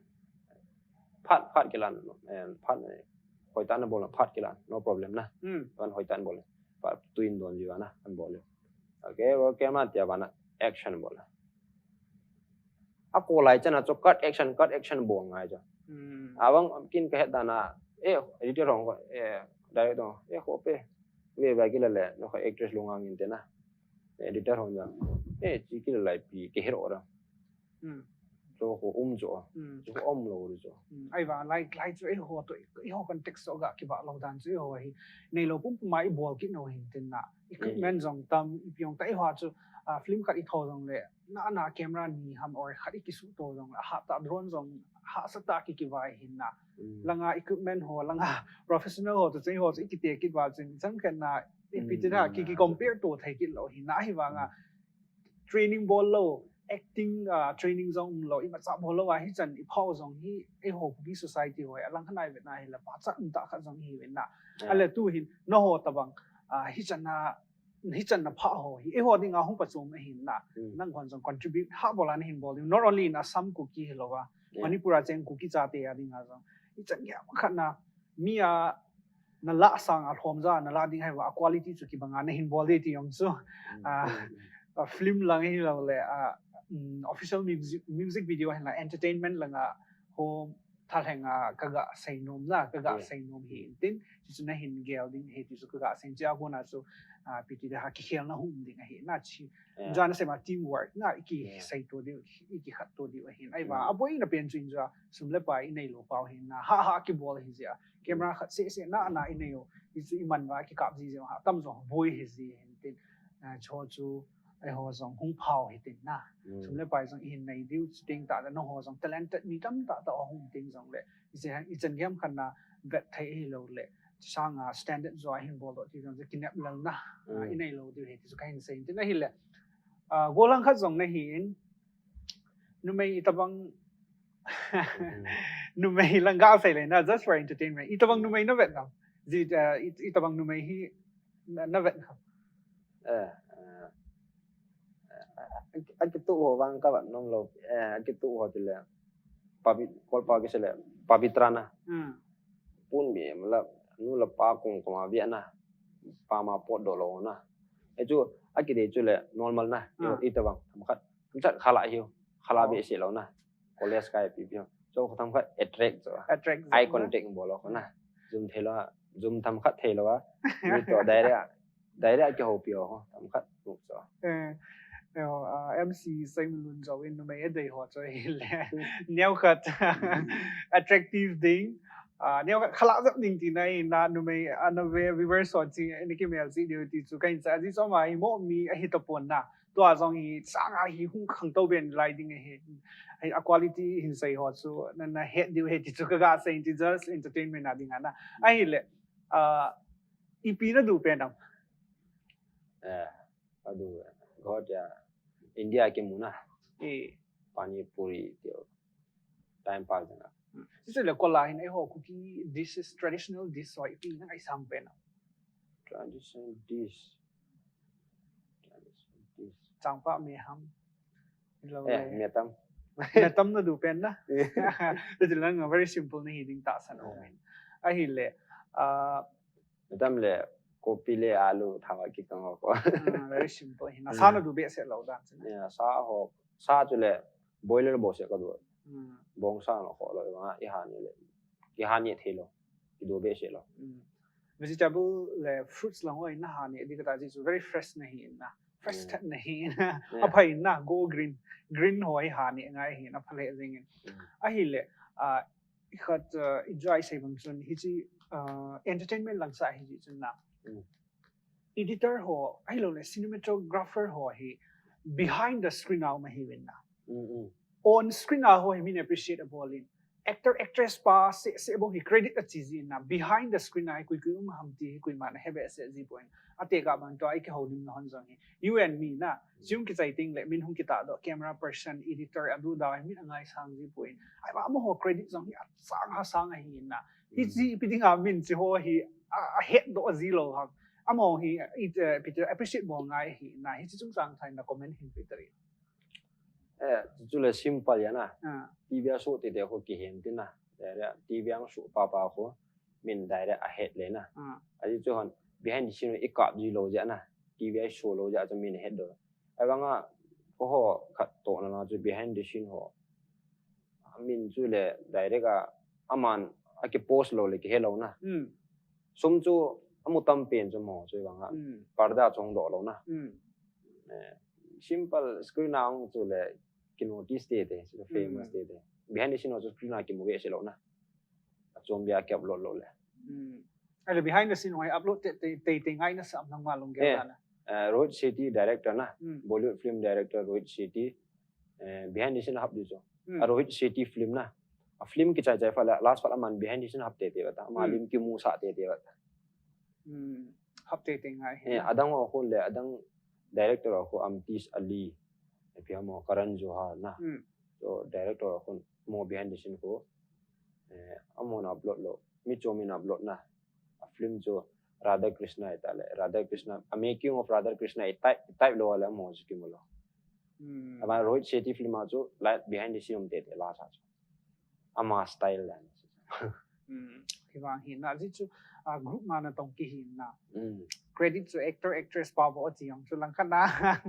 Phat, phat kilan. Eh, phat. Hoi ta na bol na phat kilan. No problem na. Kan hoi ta na bol. Pa tuin don jui na. An bol. Okay, roll camera tia ba na. Action bol. A ko lai chana chu cut action, cut action bol ngai chu. Abang kin ka het da na. Eh, editor hong ko. Eh, director hong. Eh, ko pe. Ve ba ki la le. No ko actress lo ngang in te na. Editor hong ja. Eh, chi ki la lai pi ke hero ra. Cho ko um cho. Cho ko um lo ri cho. Ai ba lai lai chu ei ho to ei ho context so ga ki ba lo dan chu ei ho hi. Nei lo pum pum mai bol ki no hin tin na. Equipment jong tam i piong ta ei ho chu, ah, film khat i tho jong le na na camera ni ham or khat i ki su to jong le ha ta drone jong ha sa ta ki ki vai hin na. Langa equipment ho langa professional ho to chei ho chu i ki te ki ba chin chang khen na i pi ti na ki ki compare to thei ki lo hin na hi ba nga. Training bol lo, acting, ah, training jong um lo, i ma cha bol lo a hi chan i phao jong hi ei ho Kuki society ho a lang khan ai vet na hi la pa cha um ta kha jong hi vet na. Ale tu hin no ho ta bang, ah, hi chan na hi chan na pha ho hi ei ho ding a hung pa chom a hin na. Nang hon jong contribute ha bol an hin bol ding, not only in Assam Kuki hi lo a, Manipur a cheng Kuki cha te a ding a jong i chan ya khat na mi a na la sang a hlawm za na la ding haiva a quality chu kibang a na hin bol ding ti om chu. Ah, a film lang hi lo le, ah, mm, official music, music video hin la entertainment lang a home thalheng a ka ga sei nom na, ka ga Yeah. sei nom hi tin, chu chu na hin gel ding hi ti chu ka ga sei chia ko na chu, ah, piti da ha ki khel na hum ding hi na chi. Yeah. Jan se ma teamwork na iki Yeah. sei to di, iki khat to di hin. Ai va, Mm. a boi na pen chu in ja, sum le pai i nei lo pau hin na, ha ha ki bol hi ja. Camera khat se se na na i nei yo. I chu i man va ki kap ji ja ha. Tam zo boi hi ji hin tin. Ah, cho chu ai ho zong hung phau hi tin na. Mm. Sum le pai zong i hin nei diu ting ta da na ho zong talented mi tam ta ta hung ting zong le. I se i chan giam khan na vet thei hi lo le. Sang a standard zo a hin bol do ti zong ki nep lal na. Ah, Mm. i nei lo diu hi ti chu ka hin sei tin na hi le. Ah, go lang khat zong na hi in. Numei i tabang numei lang ga sei le na just for entertainment. I tabang numei na vet na. Ji, ah, i, i tabang numei hi na, na vet na. Eh, eh, a ki tu ho vang ka vat nom lo, eh, a ki tu ho ti le, Pavi-, kol pa ki se le, Pavitra na, Hmm. pun bi, mala, nu la pa kung kuma bi na, pa ma pot do lo na. E chu, a ki de chu le, normal na, Ah. i ta bang, tham khat, tham khat khala hiu, khala Oh. bi se lo na, college kai pi pi. So, tham khat attract so, Attract eye zong na. contact bol lo na, zoom thei lo, zoom tham khat thei lo a, ni to direct, direct ki ho pi ho, tham khat nuk so. Eh, eh, ah, M C Seng Lun zo in numei a dei ho cho hi le. Neo khat attractive ding. Ah, neo khat khala zap ding ti na i na numei a na ve viewers so chi ni ki mel si diu ti chu ka in sa ji so ma i mo mi a hi ta pon na. Tua zong hi sang a hi hung khang to ben lai ding hi. Ai a quality hin sei ho chu na na het diu he ti chu ka ga sei ti just entertainment a ding a na. A hi le. Ah, i pi na du pen am. Eh, adu, god ya, India ki mu na, Eh. pani puri ti, time pass na. Sisi le kola hin ai ho Kuki dishes, traditional dish so i pi na ai sang pen am. Traditional dish. Traditional dish. Chang pa me ham. Lo Eh, le. me tam. Me tam na du pen na. Te ti lang very simple na hi ding ta san o men. A hi le. Ah, Tam le kopi le alu thama ki kang ko. Ah, very simple. Hi na sa na du be se lo dan se na. Ya, sa ho, sa chu le boiler bo se ka du. Mm. Bong sa no ko lo ma i ha ni le. I ha ni thei lo. I du be se lo. Mm. Vegetable le fruits lang oi na ha ni di ka ta ji chu very fresh na hi na. Fresh Mm. that na hi na. Yeah. A phai na go green. Green ho i ha ni ngai hi na pha le jing in. Mm. A hi le ah khat ah, enjoy sei bang chun hi chi ah, entertainment lang sa hi chi chun na. Mm. Editor ho, ai lo le cinematographer ho hi behind the screen au ma hi win na. Mm, mm. On screen a ho hi min appreciate a bol in. Actor, actress pa se, se bo hi credit a chi ji na. Behind the screen a hi kui kui um ham ti hi kui man he be se ji point. A te ka man to ai ke ho lim na hon jong hi. You and me na. Siung ki chai ting le min hung ki ta do camera person, editor, a du da hi min a ngai sang ji point. Ai ba mo ho credit jong hi a sang ha sang a hi na. Hi Mm. ji pi ding a min chi ho hi a, a het do a ji lo ham. A mo hi it, uh, Peter appreciate bo ngai hi na. Hi chi chung sang thai na comment hin Peter. Eh, chu le simple ya na. Ah, T V a show te te ko ki hem ti na. Direct T V ang show pa pa ko min direct a het le na. ah, A ji chu hon behind the scene i kap ji lo ja na. T V a show lo ja chu min het do. Ai bang a ko ho khat to na na chu behind the scene ho. Min chu le direct a aman a ki post lo le ki he lo na. mm, Sum chu amu tam pen chu mo chu bang a. mm, Parda chong do lo na. mm, Eh, simple screen ang chu le ki notice te te, chu famous Mm. te te. Behind the scene chu screen a ki mu ve se lo na. A chom bia ki upload lo le. mm. Ale behind the scene hoi upload te te te, te ngai na sam nang ma long ge Eh. na. Eh, Rohit Shetty director na, Mm. Bollywood film director Rohit Shetty. Eh, behind the scene hap di chu. Mm. A Rohit Shetty film na. A film ki chai chai fa la, last fa la man behind the scene hap te te bata. Ma Mm. lim ki mu sa te te bata. Mm. Hap te te ngai. Eh, adang wa khun le, adang director wa khun Amtish Ali. Pia mo Karan Johar na. Mm. So director wa khun mo behind the scene ko. Eh, amo na upload lo. Mi cho mi na upload na. A film chu Radha Krishna ita le. Radha Krishna. A making of Radha Krishna i type, type lo wala mo chu ki mo lo. Mm. Ama Rohit Shetty film a chu light behind the scene um te te la sa chu. Ama style la. Hivang hina, aji chu, ah, group mana tongki hina. Credit chu actor, actress pa bo ti yong chu langkana.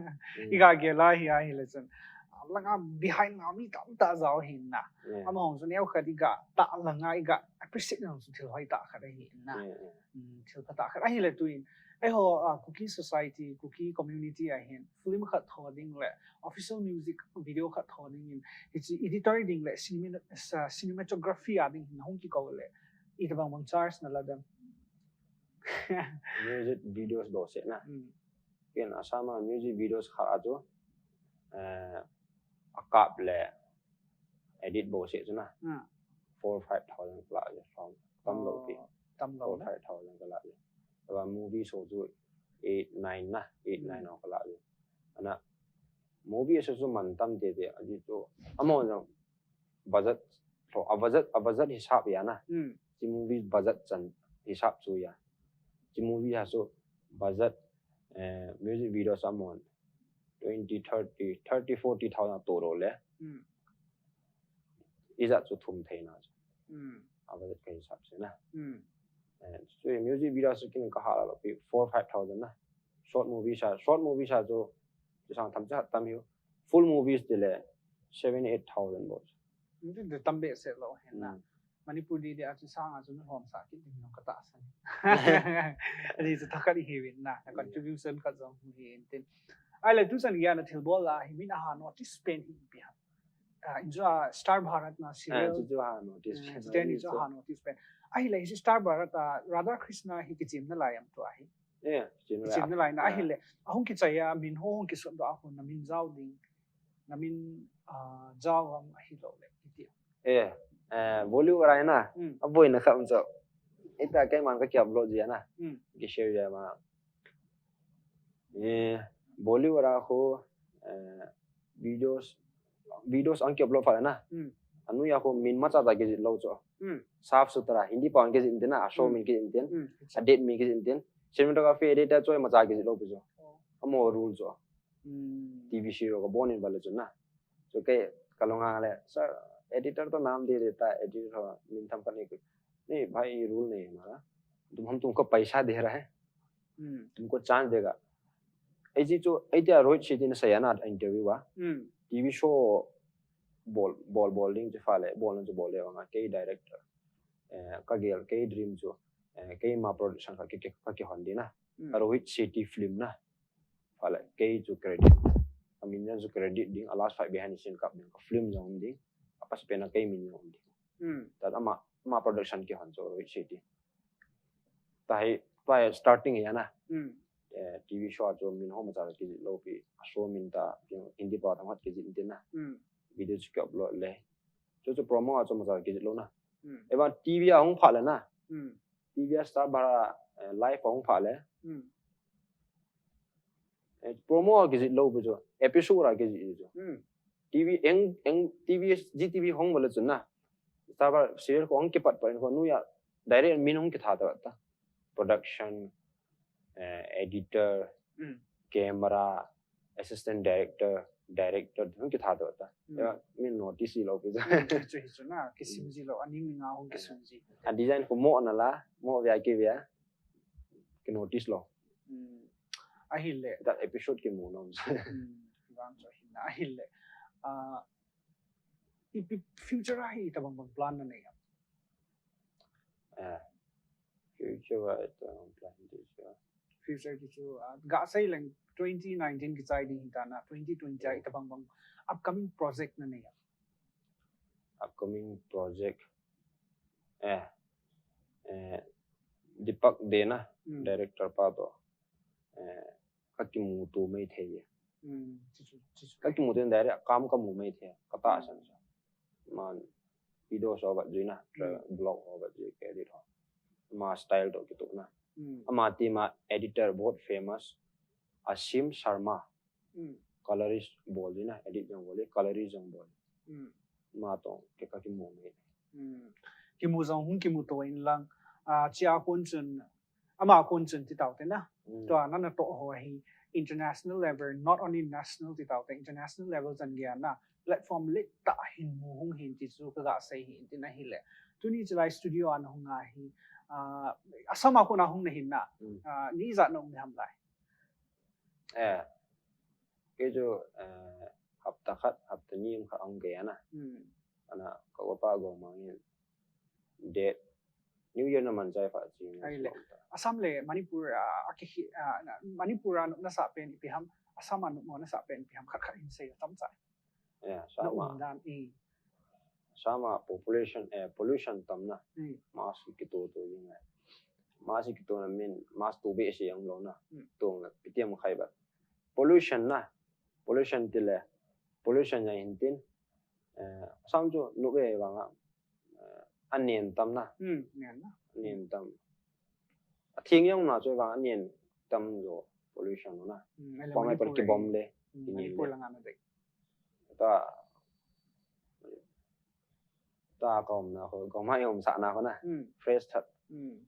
Iga gela hi ahi le chun. Langa behind nga mi tam ta jao hina. Ama hong chu neo khat iga ta langa iga appreciate nang chu thil hoi ta khat hina. Thil pha ta khat ahi le tuin. Ei ho, ah, Kuki society, Kuki community ahin film khat tho ding le official music video khat tho ding in, hichi editor ding le cinema, sa, cinematography a ding hin hong ki ko le. Ita bang bang charge na la dem. Music videos bo se na. Ken asama music videos khat aju. Eh, akap le edit bo se chu na. Four five thousand kala je from tam lo pi. Tam lo Four five thousand kala je. Aba movie show chu eight nine na, eight nine ho kala je. Ana movie show chu man tam te te aji chu amo jang budget to a budget a budget hisab ya na. Chi movie budget chan hisab chu ya. Chi movie ha chu budget eh, music video sa mon twenty, thirty, thirty, forty thousand to ro le. Ija chu thum thei na chu. A budget ka hisab se na. Eh, chu music video su kin ka hala lo pi four five thousand na. Short movie sa, short movie sa chu chu sang tham cha tam hiu. Full movies de le seven eight thousand bo. Ndi de tam be se lo hina. Manipur di de achu sang achu na hom sa ki din no kata san. Ani chu thakat hi win na, na contribution khat jong hi in tin. Ai le tu san ya na thil bol la hi min aha notice pen hi pi ha. Ah, injo Star Bharat na serial. Chu chu ha notice. Then injo ha notice pen. Ai le hi Star Bharat a Radha Krishna hi kichim na lai am tu ahi. Eh, kichim na lai na ahi le. Ahung kichaya min ho hung kisut do ahun na min jao ding. Na min, ah, jao am ahi lo le. Iti. Eh, eh, Bollywood rai na. Aboi na kham cho. Ita kai man ka ki upload ya na. Ki share ya ma. Eh, Bollywood ra ho, eh, videos, videos ang ki upload fa na. Anu ya ho min ma cha ta ki lo cho. Saf suthra Hindi pa ang ki tin na, a show min ki tin. A date min ki tin. Cinematography editor choi ma cha ki lo pu cho. Amo rule cho. T V show ka bon in bale chu na. So ke ka long ang le, sir, editor to naam de deta, editor ho min tham kani ku. नहीं भाई, rule नहीं है हमारा, तुम हम तुमको पैसा दे रहा है, Hmm. तुमको चांस देगा. ऐसी जो ऐतिया रोहित शेट्टी ने सही ना इंटरव्यू हुआ, Hmm. टीवी शो बोल बोल बोल रिंग जो फाले बोल जो बोले होगा कई डायरेक्टर का गेल कई ड्रीम जो कई मा प्रोडक्शन का के का के होंदी ना Hmm. रोहित शेट्टी फिल्म ना फाले कई जो क्रेडिट अमीन जो credit दिंग alas five behind scene का फिल्म जो होंदी आपस पे ना कई मिन होंदी Hmm. ता मा मा प्रोडक्शन के होंजो रोहित शेट्टी ताही ताही स्टार्टिंग है ना Hmm. टीवी शो जो मिन हो मचा की लो भी शो मिन ता हिंदी पाठ हम के जिन ना Hmm. वीडियो जो अपलोड ले जो जो प्रोमो आ जो मचा की लो ना Hmm. एबा टीवी आ हूं फाले ना Hmm. टीवी आ स्टार भरा लाइव हूं फाले Hmm. प्रोमो आ के जिन लो भी जो एपिसोड आ के जिन जो Hmm. टीवी एंग एंग टीवी जी टीवी होंग वाले जो ना स्टार भरा सीरियल को होंग के पट पर इनको नु या डायरेक्ट मिन होंग के था था production editor Hmm. Camera assistant director director Hong के था था Hmm. या मिन नोटिस ही लो भी जो Hmm. Hichu hichu na kisimji lo aning nga hong kisimji. आ डिजाइन को मो ना ला मो व्या के व्या के नोटिस लो Hmm. Ahile. दा एपिसोड के मो ना Hmm. Ran cho hin ahile. Ah, ipi future ahi tabang bang plan na ne. Future white plan this Future ki chu ah, ga sai lang twenty nineteen ki chai ding ta na twenty twenty ai tabang bang upcoming project na ne. Upcoming project ए ए दीपक देना Hmm. Director पा तो ए का की मु तो में थे ये Hmm. Hichu hichu. का की मु तो डायरेक्ट काम का मु में थे कता सन मान वीडियो शो बत जुना ब्लॉग हो बत जु एडिट हो मा स्टाइल तो की तो ना Hmm. अमा ती मा एडिटर बहुत फेमस असीम शर्मा Hmm. कलरिस्ट बोल दी ना एडिट जंग बोले कलरिस्ट जंग बोले Hmm. मा तो के का की मु में Hmm. Kimu jong hung kimu to in lang. Ah, chia kun chun ama kun chun ti tau te na. To na na to ho hi international level, not only national ti tau te international level chan gya na. platform leh ta hin mu hung hin ti chu ka ga sei hin tin ahileh. Tuni chilai studio a na hung a hi, ah, Assam a kona hung na hin na, Mm. ah, ni ijat na um ham lai. Eh, kei chu, eh, hapta khat, hapta ni um khat hung gei ana. Hmm. Ana, ka wa pa go mang in. Date. New Year na man chai fa chi. Ai le. Assam leh Manipur, ah, a ki hi, ah, na, Manipur a nop na sa pen ipi ham, Assam a nop na sa pen ipi ham khat khat hin sei tam chai. Eh, Na Assam a. Um dan i. Assam a population, eh, pollution tam na. Hmm. Mask kito to jing eh. Mask kito na min, mask to be si ang lo na. Hmm. Tung na, pitiam khai ba. Pollution na. Pollution ti leh. Pollution ya hin tin. Eh, Assam chu nu be bang a. Eh, a nen tam na. Hmm, nen na. A nen tam. A thing yang na chu bang a nen tam zo pollution na. Hmm, ai le Pang ai per Manipur ki eh. bom le. Hmm, Ki ni Manipur le. Lang a na dei. Ta. Ta kom na ko, kom hai om sa na ko na. Hmm. Fresh that, Hmm.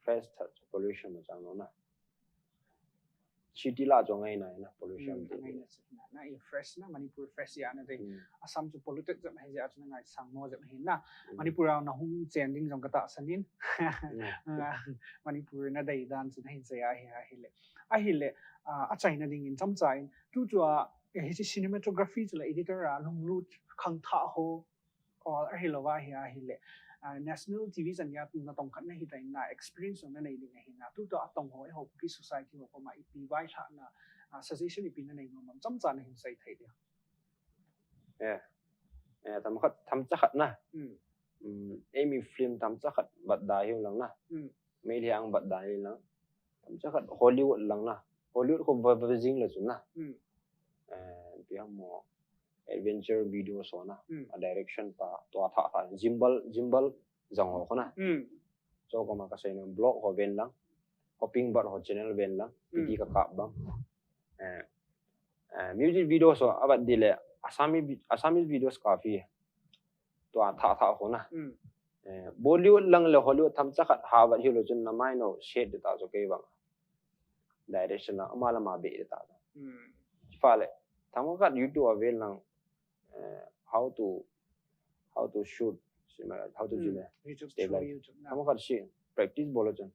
fresh that pollution ma chang lo na. City la chu ngai na na pollution Hmm, ti. ngai na chu na, na i fresh na, Manipur fresh ya na dei. Hmm. Assam chu polluted jep hi ja chu na ngai sang mo jep hi na. Hmm. Manipur a na hung chen ding jong ka tahsan in. Hmm. Ah, Manipur na dei dan chu na hin sei ahileh. Ahileh, ah, a chaina ding in tam chai in. Tu tu a, eh, hi chi cinematography chu leh editor a lunglut khangthah ho. Or ahilou va hi ahileh. Ah, National T V chan ya na tong khat na hi ta in na experience na nei ding ahi na. Tu tu a tong ho, eh, ho ki society ho ko ma ipi vai tha na, ah, suggestion ipi na nei nom tam cha na hin sei thei dia. Eh, eh, tam khat, tam cha khat na. Hmm. Um, ei mi film tam cha khat bat da hiu lang na. Hmm. Mei liang bat da hiu lang. Tam cha khat Hollywood lang na. Hollywood ko ba ba jing la chu na. Hmm. Eh, pi ham mo adventure video so na. Hmm. A direction pa to a tha tha. Gimbal, gimbal jang ho ko na. Hmm. So ko ma ka sei na blog ho ven lang. Hopping bat ho channel ven lang. Hmm. Piti ka kap bang. Eh, eh, music video so abat di leh Assamese, Assamese videos kafi. To a tha tha ho na. Hmm. Eh, Bollywood lang leh Hollywood tam cha khat ha bat hiu lo chun na mai no shade ta so kei bang. Direction lang ama la ma be ta. Hmm. Fa leh. Tam khat YouTube a ven lang. How to how to shoot, how to Mm, jile. YouTube Step through like- YouTube na. Tamo khat si practice bolo chun.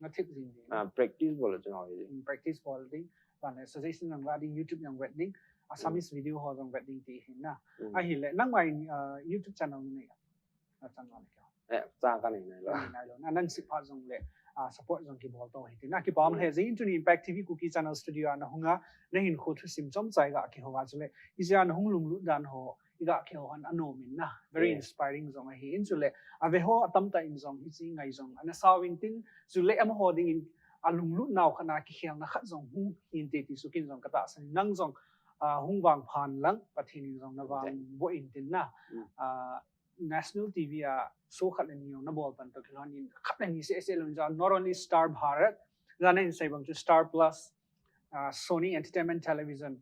Nga thip jing di. Ah, practice bolo chun hau ye. Mm, practice bol ding. Ban le suggestion nang la ding YouTube yang wet ding. Assamese video ho jong wet ding ti hin na. Mm. Ahile nang mai uh, YouTube channel ni. Na channel ni. Eh, cha ka ni nai lo. Nai lo. Na nang sipha jong le uh, support jong ki bol to hi ti. Na ki pam he jing tuni Impact T V Kuki Channel Studio a na hunga na hinkho thusim chomcha iga kihou a chule. Ijeh a na hung lunglut dan ho iga kihou han anom in na. Very Yeah. inspiring jong ahi in chule. Ave ho atam tah in jong hichi ngai jong ana sao in tin chule amaho ding in alunglut nau khat na kikhel na khat jong hung hin te ti su kin jong kata san nang jong uh, hung vang phan lang Pathen in jong na vang bo in tin na. Mm. Uh, National T V a show khat le ni jong na bol pan to kilhon in khat le ni se se lon jong not only Star Bharat, jana in sei bang chu Star Plus, uh, Sony Entertainment Television,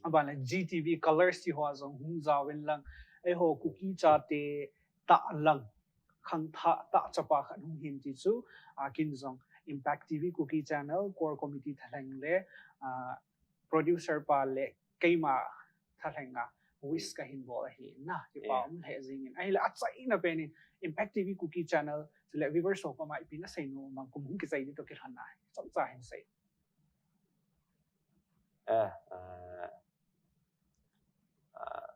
aban le G T V Colors ti ho jong hung jao in lang. Eiho Kuki chate tah lang khangthah tah chapa khat hung hin ti chu, uh, kin jong Impact T V Kuki Channel Core Committee thalheng le uh, producer pa le keima thalheng a wish ka hin bol ahi na. Ki pa Yeah. um le jing in. Ahile achaina pen in Impact T V Kuki Channel chule viewers ho pa mai pi na sei no mang kum hung kichai di to kilhon na. Chomcha hin sei. Eh, ah, ah,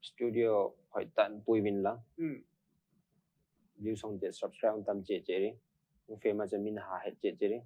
studio hoi tan pui vin lang. Mm. Views hong te subscribe tam che che ri. Famous min ha het che che ri.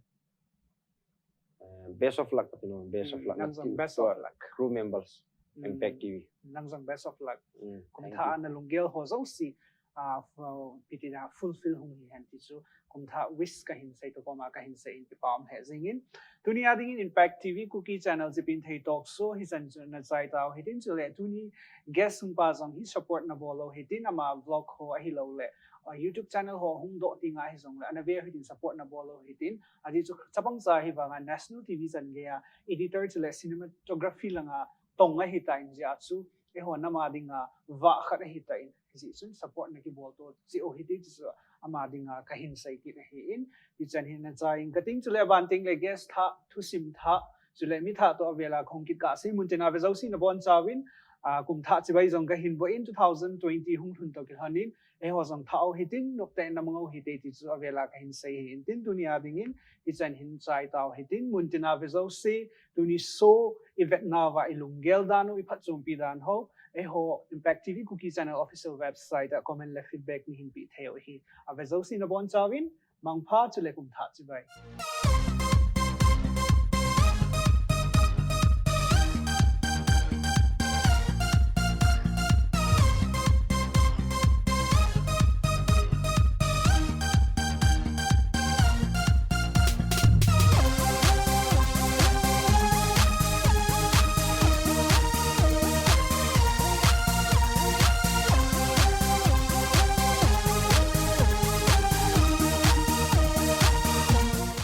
Eh, best of luck, you know, best of Mm, luck. nang jong Nothing best to of our luck. Crew members, Mm, Impact T V. Nang jong best of luck. Mm, Kum thank tha you. ana lunggel ho jouse uh, fu- piti na fulfill hung hi hen ti chu kum tha wish ka hin sei to koma ka hin sei in ti pam he jing in. Tuni a ding in Impact T V Kuki Channel Jipin Thei Talk Show hi san chu na chai tau hi tin chule tuni guest hung pa jong hi support na bol lo hi tin ama vlog ho ahi lo le uh, YouTube channel ho hung do ti nga hi jong le ana ve hi tin support na bol lo hi tin. Aji chu chapang cha hi vang a National T V chan ge a editor chule cinematography langa tong ahi ta in jia chu eiho nama dinga va khat ahi ta in. Ji chun support na ki bol to chi o hi ti chu ama dinga ka hin sei kit ahi in. Ti chan hin na chai in ka ting chule ban ting le guest tha thusim tha chule mi tha to avela khong kit ka sei mun tin a ve jouse na bon chauvin Ah, kum thah chibai jong kahin bol in, two thousand twenty hung lhun toh kilhon in, eiho jong thah u hitin, noptah in na mang u hite ti chu avela kahin sei hi intin, tunia dingin hichan hin chai tau hitin, muntina ve jouse, tuni show ivetna uva ilunggel dan u, iphatchompi dan ho, eiho Impact T V Kuki Channel official website a comment le feedback neihin pe thei u ahi. Ave jouse nabonchauvin mangpha, chule kum thah chibai.